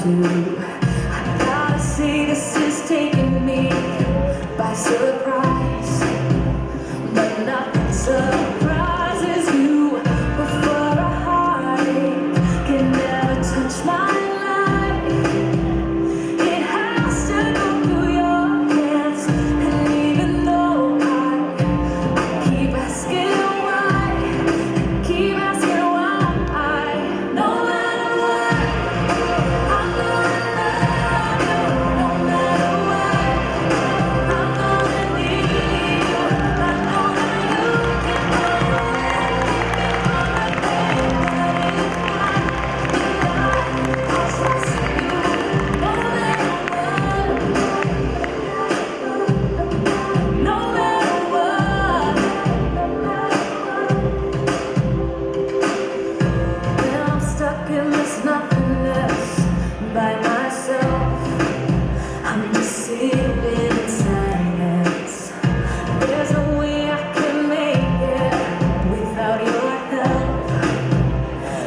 to. I gotta say this is taking me by surprise, but nothing surprises you. Before a heartache can ever touch my life, it has to go through your hands. And even though I keep asking why, keep asking why, no matter what, I'm gonna love you. No matter what, I'm gonna need you. I know that you can find a way to keep me from the pain, but if I trust you, no matter what, no matter what. When I'm stuck in this nothingness by myself, I'm just sitting in silence. There's no way I can make it without your help.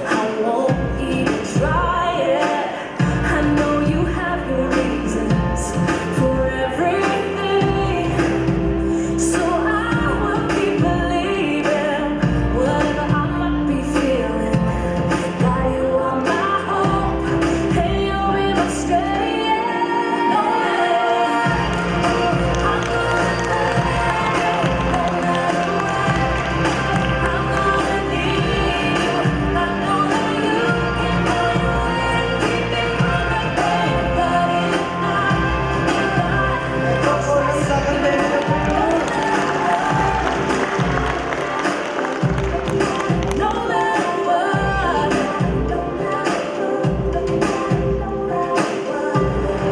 I won't even try it. I know you have your reasons for everything. So I will keep believing whatever I might be feeling. That you are my hope and you'll be my strength. No matter what, I'm gonna love you. No matter what, I'm gonna need you. I know that you can find a way to keep me from the pain, but if I trust you, no matter what.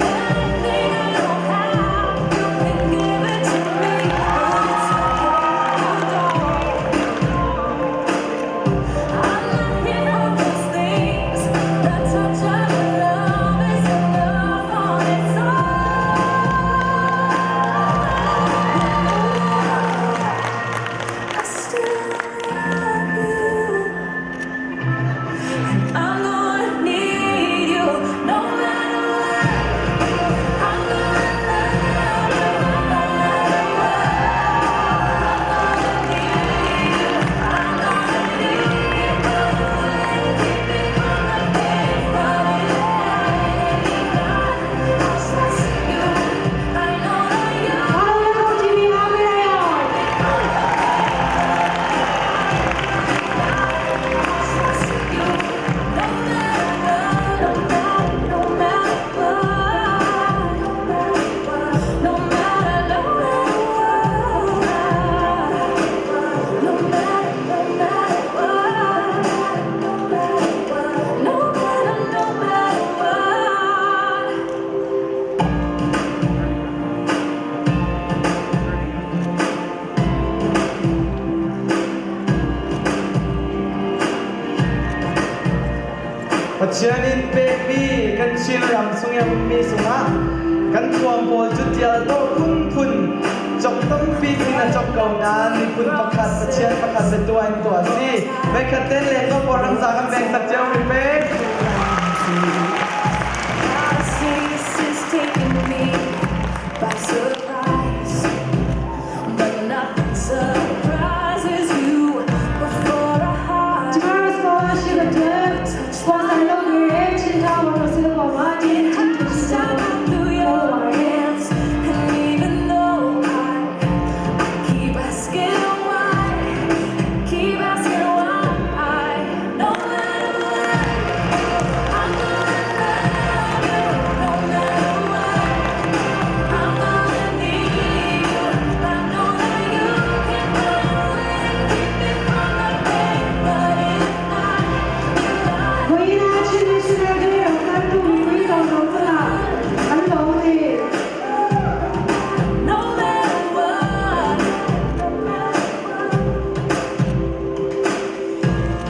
Anything I don't have, you can give it to me. But it's okay if you don't. I'm not here for those things. The touch of love is enough on its own. I still love you. I'm gonna need you no matter what. I'm gonna love you no matter what. I'm gonna need you. I'm gonna need you. Find a way to keep me from the pain. But if I trust you, I know that you. Trust you, no matter what, no matter, no matter what, no matter what, no matter, no matter what, no matter, no matter what, no matter what, no matter, no matter what. Pathian in pekmi kan Chinram chung i a ummi sungah kan thuam pawl cu tial dawh phunphun cok tampi sin a cok ko nain miphun pakhat Pathian pakhat biatuah in tuah a si. Meikhat ten leng ko porang za kan beng sak cio mi pek. Gotta say this is taking me by surprise, but nothing surprises you. Before a heart Tomorrow scholarship attempt 关赛路女清朝我是我妈今天 has to go through your hands, and even though I keep asking why, keep asking why, no matter what, I'm gonna love you, no matter what. I'm gonna need you. I know that you can find a way to keep me from the pain, but if I, 回来去的是那个感动回到脑子啦，很老的。 no matter what,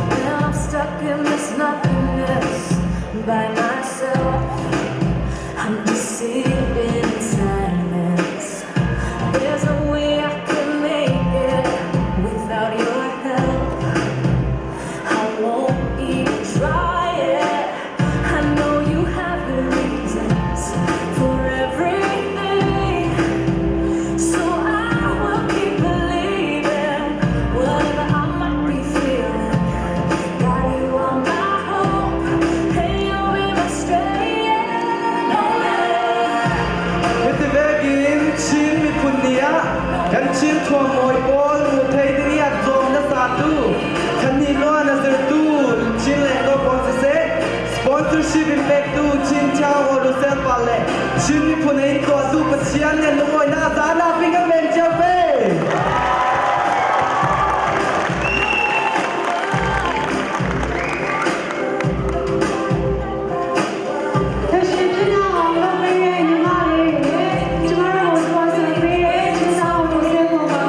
when I'm stuck in this nothingness by myself, I'm just sitting in silence. There's no way I can make it without your help. I won't even try it. I know you have your thuam mawi pawl mu thei ding i a zuam na satu khani luan a zirtu Chin le ko pawl siseh sponsorship in pektu Chin Town Orusel pa le Chin miphun in tuahtu Pathian le lungawinak zana ping kan men cio pe. ဖက်ရှင်ဖြစ်အောင်လုပ်ပေးတဲ့ညီမလေးတွေကျမတို့ကို sponsor ပေးတဲ့ချင်းဆောင်ကိုဆဲပေါ်မှာ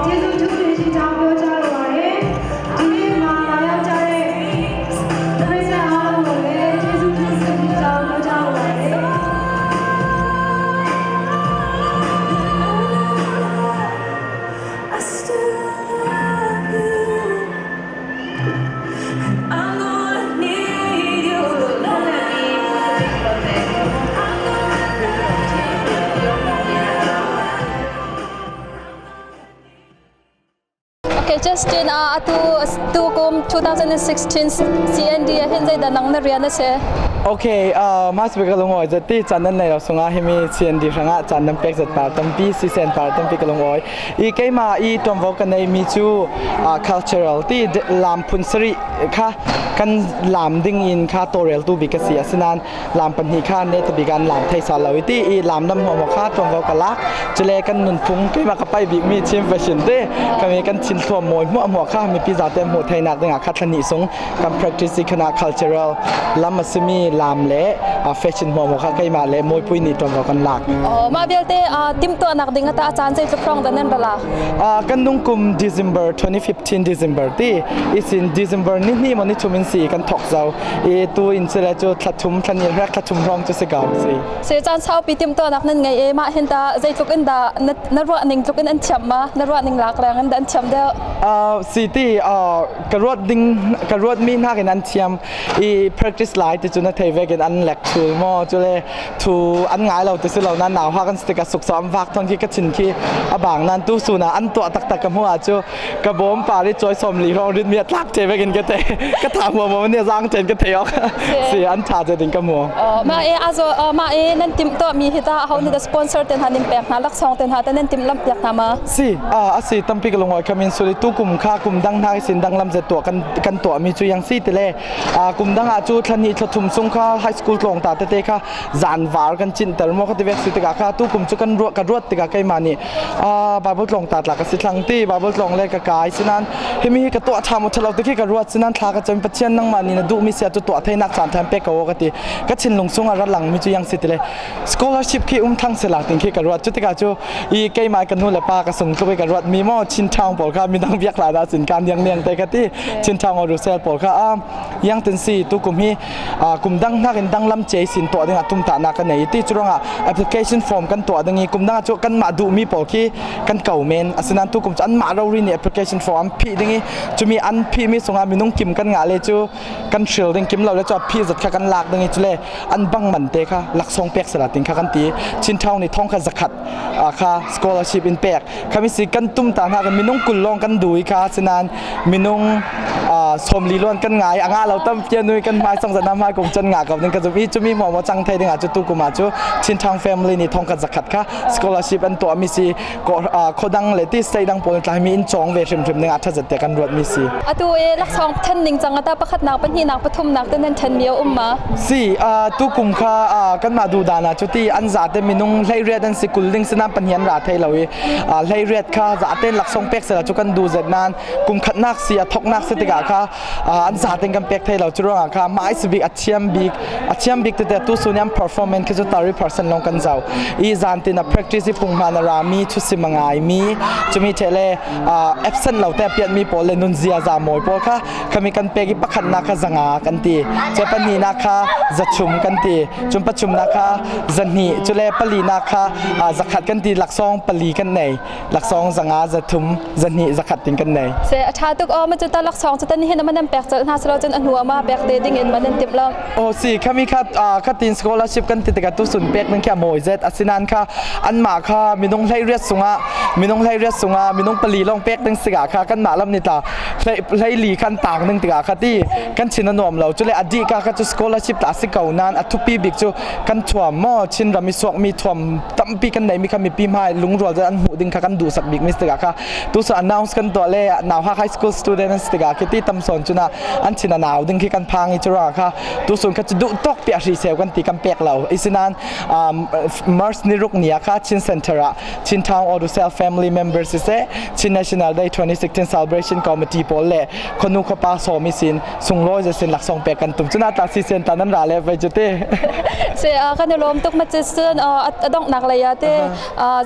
ကျေးဇူးထူးတင်ရှိကြောင်းပြောကြားလိုပါတယ်။ဒီနေ့မှာလာရောက်ကြတဲ့ပရိသတ်အားလုံးကိုလည်းကျေးဇူးထူးတင်ရှိကြောင်းပြောကြားလိုပါတယ်။ I still love you. And I'm gonna need you to love me. Okay, Justin, atu tu kum 2016 CND ah hin zeidah nang na rian a si? Okay, mas be ka lungoi zati chan nan nei lo sunga himi CND hranga chan nan pek zat par tampi si sen par tampi ka lungoi. I keima i tuamvo ka nei mi cu cultural ti lam phun sari kha kan lam ding in kha torel tu bi ka si asinan lam pahnih kha ne tabi kan lam thei sa lo ti i lam lam ho mo kha tuamvo ka lak chule kan nunphung keima ka pai bik mi Chin fashion te kami kan chin thuam moi hmuah hmuah kha mipi zate hmuh theinak dingah kha thlani sung kan practice khana cultural lam a simi lam le fashion hmuah hmuah kha keimah le mawipui nih tuanvo kan lak. Oh, mah vialte timhtuahnak ding ata a caan zeitluk hrawng dah nan ra la? Kan nung kum December 2015 December ti isin December ni hni mo ni thum in si kan thok zau i tu in sile cu thla thum thla ni hrek thla thum hrawng cu si ko si. Se caan saupi timhtuahnak nan ngei e mah hin ta zeitluk in dah na ruah ning tluk in an thiam ma na ruah ning lak leng in dah an thiam deuh? Si ti ka ruat ding ka ruat mi hna in an thiam i practice lai ti cu na thei vek in an lek thul mo cu le thu an ngai lo ti si lo na nau ha kan stika suk sam vak thon khi ka chin khi a bang nan tu su na an tuah taktak ka hmu ah cu ka bawm pa ri choi som li rong rit mi tlak te vekin ka te ka tha mu mo ne zang ten ka thei ok si an tha te ding ka mu Ma e azo ma e nan tim to mi hi ta ho ni da sponsor ten han in pek na lak song ten ha ten nan tim lam piak na ma Si a si tampi ka lungoi khamin suri tu kum kha kum dang hna sin dang lam ze to kan kan to mi chu yang si te le kum dang ah chu thlani thlathum sung kha high school tlong ta te te kha zan var kan chin ter mo kha ti vek si te ka tu kum chu kan ruat ka ruat tika kai ma ni Bible tlong ta tla ka si thlang ti Bible tlong le ka kai sinan himi hi ka to tha mo thalo te khi ka ruat sinan thla ka chem Pathian nang ma ni na du mi sia tu to thai nak chan tham pe ko ka ti ka chin lung sung a ra lang mi chu yang si te le scholarship khi um thang se la ting khi ka ruat chu tika chu i keimah ka nu le pa ka sung tluk i ka ruat mi maw Chin Town pawl kha midang biak la da sin kan yang niang te ka ti Chin Town or Rusel pawl kha a yang tin si tu kum hi kum dang hnak in dang lam che sin to ding a tum ta na ka nei ti churanga application form kan to ding i kum dang chu kan ma du mi pawl khi kan kau men asinan tu kum chu an ma ro ri ni application form phi ding i chumi an phi mi sunga minung kim kan nga le chu kan hril ding kim lo le chu phi zat kha kan lak ding i chule an bang man te kha laksawng pek sala ting kha kan ti Chin Town ni thong kha zakhat kha scholarship in pek khami si kan tum ta hna kan minung kul long kan dui kha sinan minung somli lon kan ngai anga lo tam pian nui kan mai song zana mai kum chan nga ka ding ka zum i chumi mo mo chang thai ding a chu tu kuma chu Chin Town family ni thong kha zakhat kha scholarship an to mi si khodang le ti state dang pawl tlai mi in chong ve hrim hrim ning a tha zat te kan ruat mi si Atu e laksawng then ning cang ata pakhat nak pahnih nak pathum nak te nan then mi a um ma? Si tu kum kha kan mah du dan ah cuti an za te minung hlei riat an si kul ding sinan pahnih ra thei lo i hlei riat kha za ten laksawng pek sela chu kan du zet nan kum khat nak si a thok nak si tikah kha an za ten kan pek thei lo chu ruangah kha mai si bik a thiam bik a thiam bik tete tu suniam performance khi chu 30% long kan zau i zan tin a practice i pung hman a ra mi chu si mangai mi chumi thele absent lo te piat mi pawl le nun zia za mawi pawl kha khami kan pek i pakhat nak kha zanga kan ti che pahnih nak kha zachum kan ti chum pachum nak kha zahnih chule pali nak kha zakhat kan ti laksawng pali kan nei laksawng zanga zathum zahnih zakhat ting kan nei Se a tha tuk o ma chu ta laksawng chu tan hin man pek chal na slo chun a hnu ma pek te ding in man tim lo o si khami. mi kha kha tin scholarship kan ti tikah tu sun pek ning khi a mawi zet asinan kha anmah kha minung hlei riat sungah minung hlei riat sungah minung pali lawng pek ding sigah kha kan mah lam ni tla hlei li khan tang ding tikah kha ti kan chin a nuam lo cule a dih ka kha cu scholarship ta si ko nan a thupi bik cu kan thuam maw Chin ram i suak mi thuam tampi kan nei mi kha mipi hmai lungrual an hmuh ding kha kan duh sak bik mi tikah kha tu so announce kan tuah le nau ha high school student an si tikah khi ti tam son cuna an chin a nau ding khi kan phang i chura kha tu sun kha chu duh tok pi a hri seu kan ti kan pek lo isinan March ni ruk ni kha Chin Center ah Chin Town Auto Sale family members siseh Chin National Day 2016 Celebration Committee pawl le khonu khopa sawmi sin sunglawi ze sin laksawng pek kan tum cuna ta si sen ta nan ra le vai chu te Se kan i lawm tuk ma ci sun a donghnak lei ah te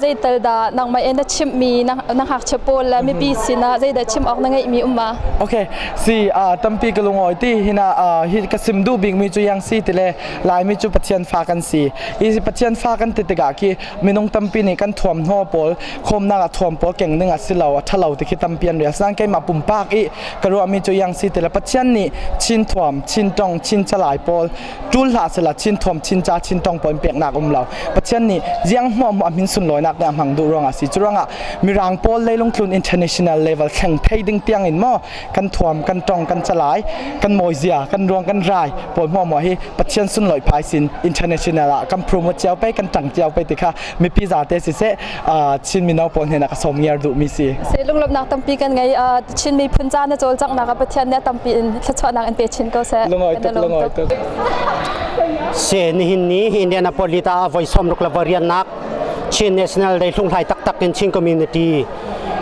zeital dah nangmah in na chimhmi na ngakchia pawl le mipi sinah zeidah chim awk na ngeihmi um ma? Okay, si tampi ka lungawi ti hina hi ka sim duh bikmi cu yang si ti le Laimi cu Pathian fa kan si. I Pathian fa kan ti tikah khi minung tampi nih kan thuamhnaw pawl khawmnak ah thuam pawl keng ding a si lo a ṭhalo ti khi tampi an rel. Asinain keimah pumpak i ka ruahmi cu yang si ti le Pathian nih Chin thuam, Chin tong, Chin calai pawl ṭul hlah sehla Chin thuam, Chin ca, Chin tong pawl in peknak um lo. Pathian nih ziang hmuahhmuah a min sunlawinak nih a hmang duh ruangah a si. Cu ruangah Mirang pawl leilung tlun international level thleng thei ding tiang in maw kan thuam, kan tong, kan calai, kan mawizia, kan ruang, kan rai pawl hmuahhmuah hi Pathian sunlawih phai sin international ah kan promote cio pe, kan ṭang cio pe ti kha mipi zate siseh Chin mino pawl hnen ah ka sawm ngiar duhmi si. Se lunglawmhnak tampi kan ngei. Chin miphun ca na cawlcanghnak ah Pathian nih a tampi in thluachuahnak in pe chin ko seh. Lungawi tuk, lungawi tuk. Se nihin ni Indianapolis ah voi som ruk le variannak Chin National Day hlunghlai taktak in Chin community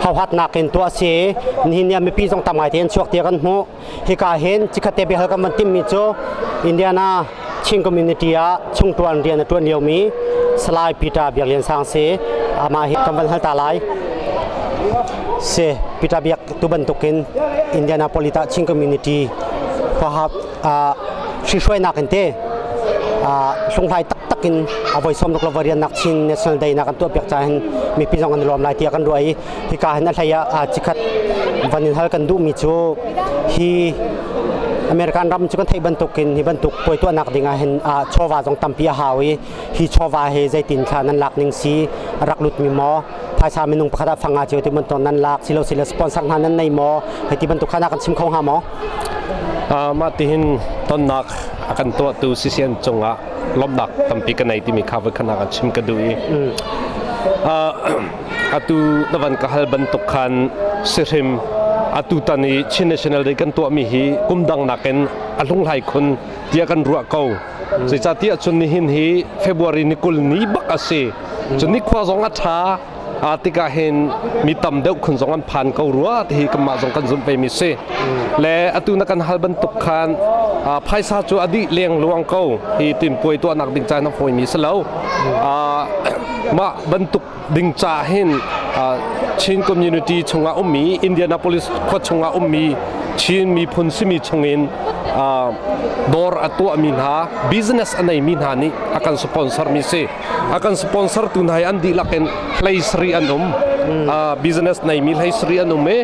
hauhatnak in tuah si nihin ni ah mipi zong tam ngai te an chuak tiah kan hmuh hika hin chikkhat te biahal kan van timmi cu Indiana Chin community ah chungtuan rian a tuan liomi Salai Peter Biak Lian Sang si amah hi kan van hal ta lai si Peter Biak tu bantukin Indianapolis ah Chin community huahap hrihruainak in te hlunghlai taktak in a voi som ruk lo varian nak Chin National Day na kan tuah piak ca hin mipi zong an lawm lai tiah kan ruah i hika hin a hlei ah chikhat van in hal kan duhmi cu hi American ram cu kan theih bantukin hi bantuk puai tuahnak ding ah hin chawva zong tampi a hau i hi chawva hi zeitin thla nan lak ning si rak lut mi maw phaisa minung pakhat ah fanga cio ti bantuk nan lak silo sile sponsor hna nan nei maw hei ti bantuk kha na kan chim kho hnga maw? Mah tihin tonnak a kan tuahtu sisian cungah lawmhnak tampi ka nei timi kha voi khat kan chim ka duh i atu na van ka hal bantuk khan sihrim atu tan i Chin National Day kan tuahmi hi kum dang nakin a hlunghlai khun tiah kan ruah ko. Zeicahtiah cun nihin hi February ni 20 ni bak a si. Cun nikhua zong a ṭha tikah hin mi tam deuh khun zong an phan ko rua ti hi kanmah zong kan zumh ve mi si. Le atu na kan hal bantuk khan phaisa cu a dih leng luang ko hi tinpuai tuahnak ding caan a fawi mi si lo. Mah bantuk ding ca hin Chin community chungah ummi Indianapolis khua chungah ummi Chin miphun simi chungin dawr a tuahmi hna business a neimi hna nih a kan sponsor mi si a kan sponsor tu hna hi an dihlak in hlei sari an um business neimi hlei sari an um i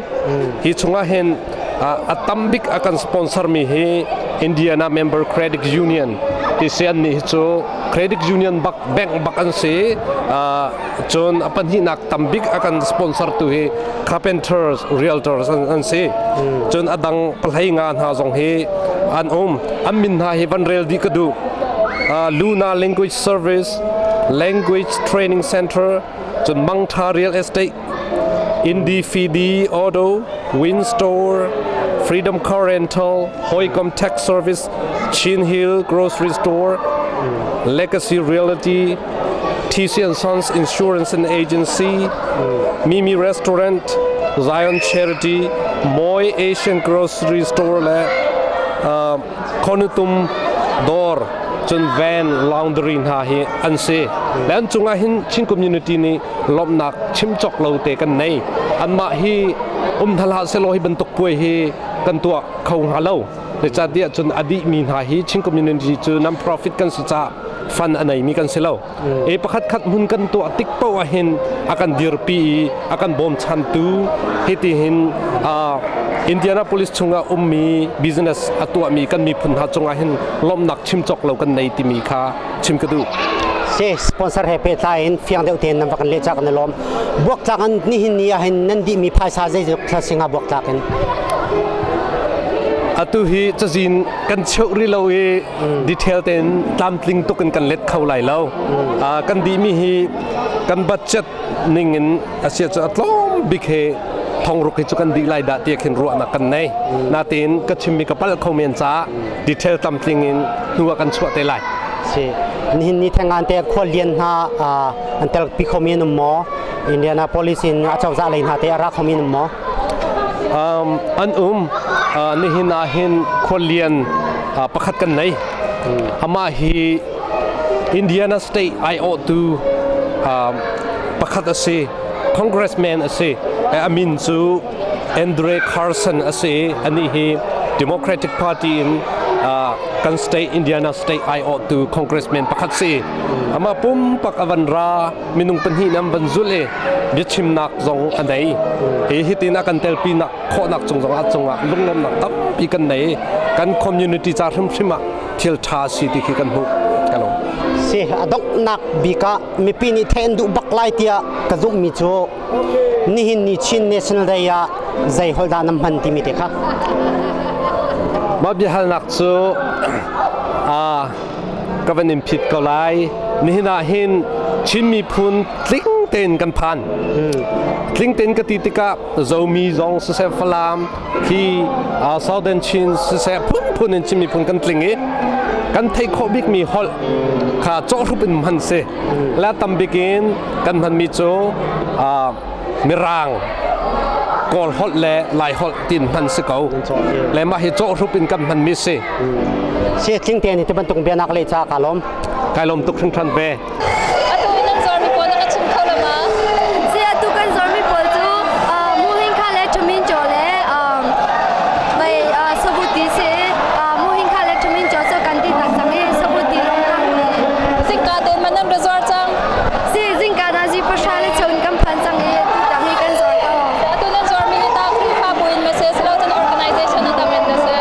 hi chungah hin a tam bik a kan sponsor mi hi Indiana Member Credit Union ti si an nih hi cu credit union bak bank bak an si cun a pahnihnak tambik a kan sponsor tu hi carpenters realtors an si cun a dang pahlei nga hna zong hi an um an min hna hi van rel dih ka duh Luna Language Service Language Training Center cun Mangtha Real Estate Indy Fidi Auto Winstore Freedom Car Rental Hoikom Tech Service Chin Hill Grocery Store, Legacy Realty, TC and Sons Insurance and Agency, Mimi Restaurant, Zion Charity, Moy Asian Grocery Store le Konutum Dawr cun Van Laundry hna hi an si. Le an cungah hin Chin community nih lawmhnak chim cawk lo te kan nei. Anmah hi um hna hlah selaw hi bantuk puai hi kan tuah kho hnga lo. Zeicahtiah cun a dihmi hna hi Chin community cu non-profit kan si caah fund a neimi kan si lo. E pakhat khat hmun kan tuah tik paoh ah hin a kan dirpi i a kan bawmchantu hiti hin. Indianapolis chungah ummi business a tuahmi kan miphun hna cungah hin lawmhnak chim cawk lo kan nei timi kha chim ka duh. Si sponsor he pehtlai in fiang deuh tein nan va kan leh ca kan i lawm. Buaktlak an nihin ni ah hin nan dihmi phaisa zeitluk thla singa buaktlak in? Atu hi cazin kan cheuh rih lo i detail tein tlamtling tuk in kan let kho lai lo. Kan dihmi hi kan budget ning in a sia cu a tlawm bik he thongruk hi cu kan dih lai dah ti khin ruahnak kan nei. Natein ka chimmi ka palh kho men caah detail tlamtling in hnu ah kan chuah te lai. Si. Nihin ni thengan te khual lian hna an tel pi kho mi an um maw? Indianapolis in a cozah lei hna te a ra kho mi an um maw? An um. Nihin ah hin khual lian pakhat kan nei. Amah hi Indiana State aiawhtu pakhat a si. Congressman a si. A min cu Andre Carson a si. Anih hi Democratic Party in kan state Indiana State aiawhtu congressman pakhat si. Amah pumpak a van ra minung pahnih nam van zul i biachimnak zong a nei. Hi hitin a kan telpi nak khawhnak cung zong a cungah lunglawmnak tampi kan nei. Kan community ca hrimhrim ah thil ṭha si ti khi kan hmuh. Ka lawm. Si a donghnak bik ah mipi nih theih an duh bak lai tiah ka zumhmi cu nihin ni Chin National Day ah zei holh dah nan hman timi te kha. Mah biahalnak cu ka van in phit ko lai. Nihin ah hin Chin miphun tling tein kan phan. Tling tein ka ti tikah Zomi zong siseh Falam hi Southern Chin siseh phunphun in Chin miphun kan tling i kan theih khawh bikmi holh kha cawhhrup in hman si. Le tam bik in kan hmanmi cu Mirang Kawl holh le Lai holh tin hman si ko. Le mah hi cawhhrup in kan hmanmi si. Si tling te ni ti bantuk bianak le ca ka lawm. Kai lawm tuk hringhran ve. Atu nan zormi pawl na ka chim kho lo ma? Si atu kan zormi pawl cu muhing kha le chumin chaw le vai sabuti si muhing kha le chumin chaw cu kan ti tak cang i sabuti lawng tang ni. Zingka te man nan ra zor cang? Si zingka na zi pasha le chon kan phan cang i tu tang hi kan zor ko. Atu nan zormi hi ta Khrihfabu in ma si silo cun organization a dang in na si?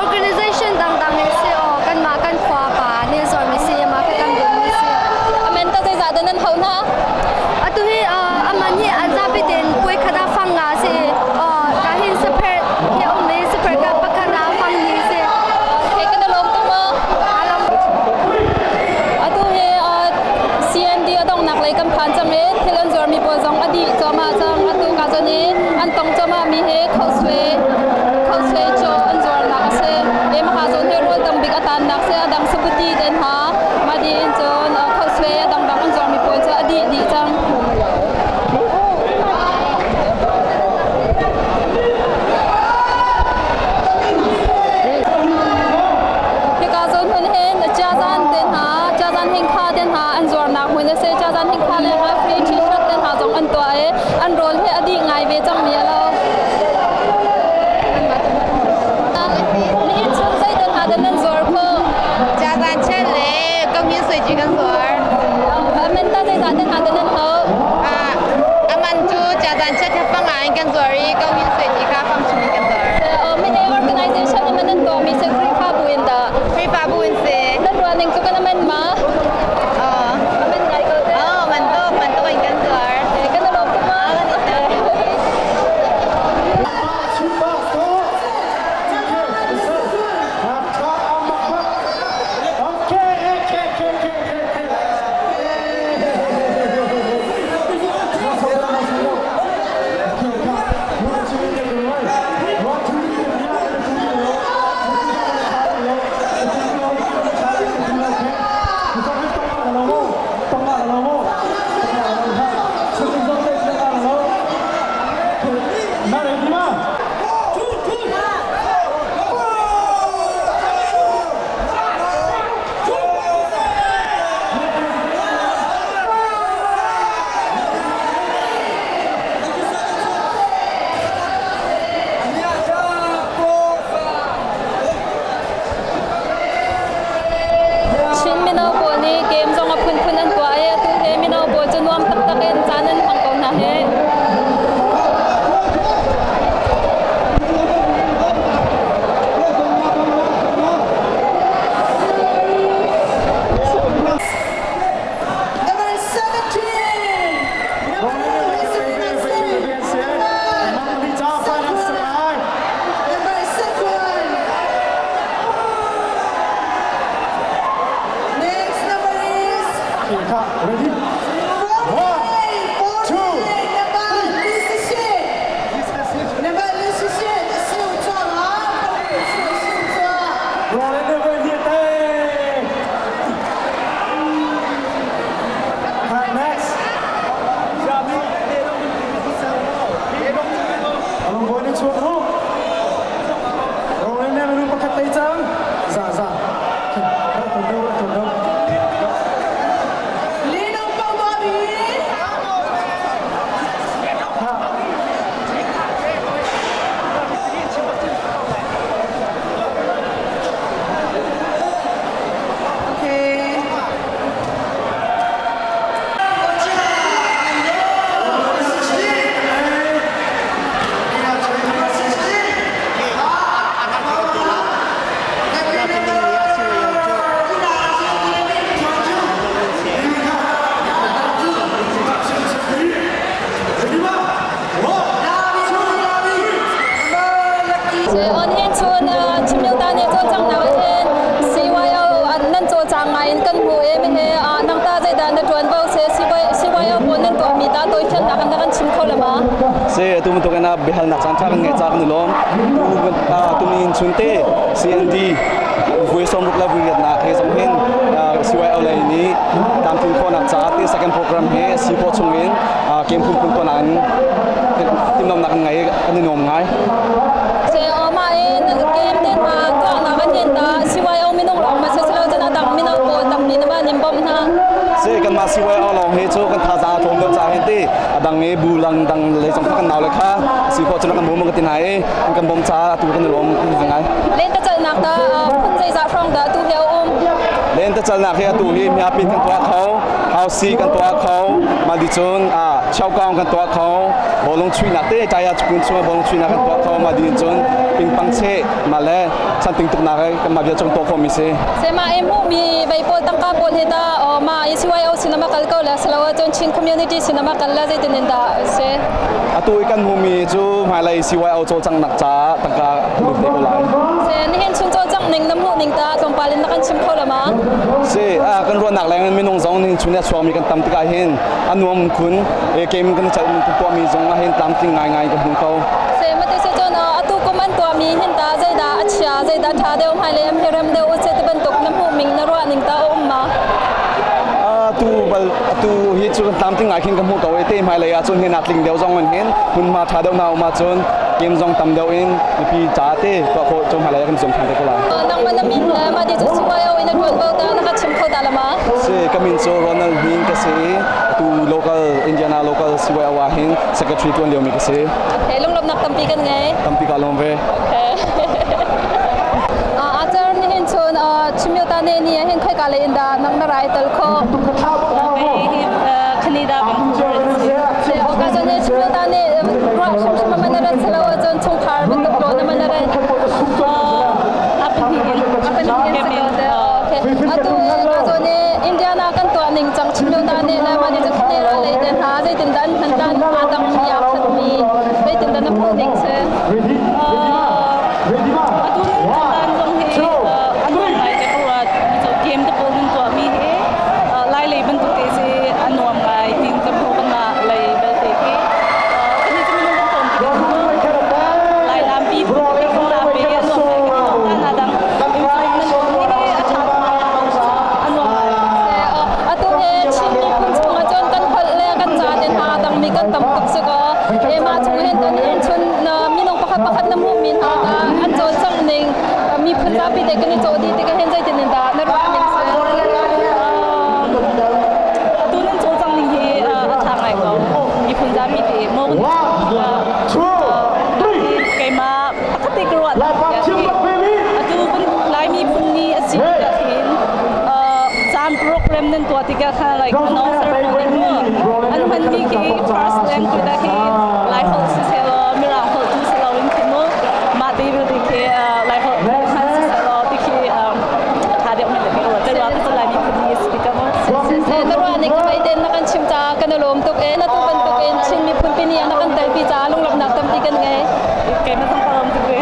Organization dangdang in si o kanmah kan khua pa nih zormi si ma ka kan bawmmi si. Amen ta zeizah dah nan hau hna? Atu hi aman hi an zapi ten puai khat ah fang nga si. Ka hin sapher hi um i sapher ka pakhat ah fang ni si. Okay, kan lawm tuk ma? Atu hi CND a dongnak lei kan phan cang i thil an zuarmi pawl zong a dih cuahmah cang. Atu ka cun i an tong cuahmah mi hi khoswe khoswe chaw an zuarnak a si. E maka zawn hi rawl tam bik a tannak si a dang sabuti ten ha ma di in cun khoswe a dangdang an zuarmi pawl cu a dih dih cang. Hika zawn hmun hin Chiazan te hna, Chiazan hingkha te hna an zuarnak hmun a si. Chiazan hingkha le hna free t-shirt te hna zong an tuah i an rawl hi a dih ngai ve cangmi a lo. Nihin chung zei te hna dah nan zuar khawh? Chiazan chen le kangin sui ci kan zuar. Amen ta zeizah te hna dah nan hauh? Aman cu Chiazan chet kha fang in kan zuar i kangin sui ci kha fang chung in kan zuar. Mene organization in nan tuahmi si Khrihfabu in dah? Khrihfabu in si. Nan ruah ning cu kan amen ma? Amen ngai ko te. Oh, mantuk, mantuk in kan zuar. Kan lawm tuk ma? Ready? 1, 2, 3. Roland never hit Next. Along boy ni chuak ho. Roland never pakhat tei cang. Za za. Rak do rak do. On hin chun chimyota ne cawlcang nak hin CYO nan cawlcang ngai in kan hmu e me he nang ta zeidah na tuan bo se CYO pawl nan tuah mi ta toifian nak na kan chim kho le ma? Se atu bantuk in bihal nak caan tha kan ngei ca kan i lawm. Tu ni chun te CND vui som ruk la vui riat nak he zong hin CYO lei nih tamthing khawhnak caah ti second program he si khawh chung in game phunphun tuah in timhlamhnak kan ngei, kan i nuam ngai. Se ma in game te hna tuahnak an hin ta CYO minung lawng ma se silo cun a dang mino pawl tampi na ma nim bawmh hna? Se kanmah CYO lawng hi cu kan thazaang a tlawm deuh caah hin ti a dang i bu lang dang lei zong kha kan nau le kha si khawh cun kan bawm ka ti hna i kan bawm caah atu kan i lawm ngai. Lentecelhnak ta phun zeizah hrawng dah tu hi a um? Lentecelhnak hi atu hi miapin kan tuah kho, hausi kan tuah kho, mah di cun chaukaung kan tuah kho, bawlung chuihnak te taya kun chung bawlung chuihnak kan tuah kho, mah di cun pingpang che mah le chanting tuknak kan mah bia chung tuah khawh mi si. Se ma e hmuh mi vei pawl tangka pawl hi ta ma CYO sinama kal ko le salo cun Chin community sinama kal la zeitin in dah se? Atu i kan hmuhmi cu hmailei CYO cawlcanghnak caah tangka lut te ko lai. Se nihin chung cawlcangh ning na hmuh ning ta tlawmpal in na kan chim kho la ma? Si, kan ruahnak leng in minung zong nihin chun a chuakmi kan tam tikah hin a nuam khun. E game kan chalh tuahmi zong ah hin tlamtling ngaingai kan hmu ko. Se mate se cun atu kum an tuahmi hin ta zeidah a chia, zeidah tha deuh, hmailei am hi rem deuh u se ti bantuk na hmuh ning na ruah ning ta a um ma? Atu bal atu hi cu kan tlamtling ngai khin ka hmuh ko i te hmailei ah cun hin a tling deuh zong in hin hmunhma tha deuh na um ahcun game zong tam deuh in mipi ca te tuah khawh cu hmailei ah kan zuam than te ko lai. Nangmah na min le mah ti cu CYO in na tuan ko ta na ka chim kho ta la ma? Si, ka min cu Ronald Hnin ka si i atu local Indiana local CYO ah hin secretary tuan liomi ka si. Okay, lunglawmhnak tampi kan ngei. Tampi ka lawm ve. Okay. Acar nihin chun Chimyota ne ni hin khoi ka le in da nang na rai tal kho? Canada Vancouver. Se o ka chun Chimyota ne ruah hrimhrim man rat selo cun chungkhar bantuk lo na man rat? Apan hin. Okay. Atu ka chun Indiana kan tuah ning cang Chimyota ne le ma ni chu Canada le te hna zeitin dan han dan adang ya khat mi zeitin dan na phu ning se? Atu nan zong hi an nuam ngai te ko so game te pawl nan tuah mi hi lai lei bantuk te si a nuam ngai tin ka hmu kan mah lei belte khi kan ni minung kan tom ti lai lam pi pi kong la pe a nuam ngai kan ta na dang improvement hi a tha a nuam ngai. Atu he Chin miphun chung ah cun kan holh le kan ca te hna dang mi kan tam tuk si ko e mah chung hin ton in chun minung pakhat pakhat na hmuh mi hna ta an cawlcangh ning miphun zapi te kan i cawh dih tikah hin zeitin in dah na ruah ning si? Atu nan cawlcangh ning hi a tha ngai ko. Miphun zapi te mo keimah pakhat te ka ruah atu kan Lai miphun ni a si tikah khin caan program nan tuah tikah kha like announcer pawl nih mu an hmanmi khi first language ah khi Lai holh siseh law Mirang holh tu si loin khi mu mah te vialte khi Lai holh hman siseh law ti khi tha deuh men ka ruat te ruah ka Lai miphun ni a si tikah mu. Na ruah ning ka ten na kan chim caah kan i lawm tuk e. Na tu bantuk in Chin miphun pi ni ah na kan telpi caah lunglawmhnak tampi kan ngei. Keimah zong ka lawm tuk ve.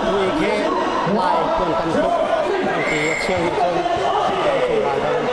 Tui khi lai tuan kan tuk ti a cheu nih cun ral do.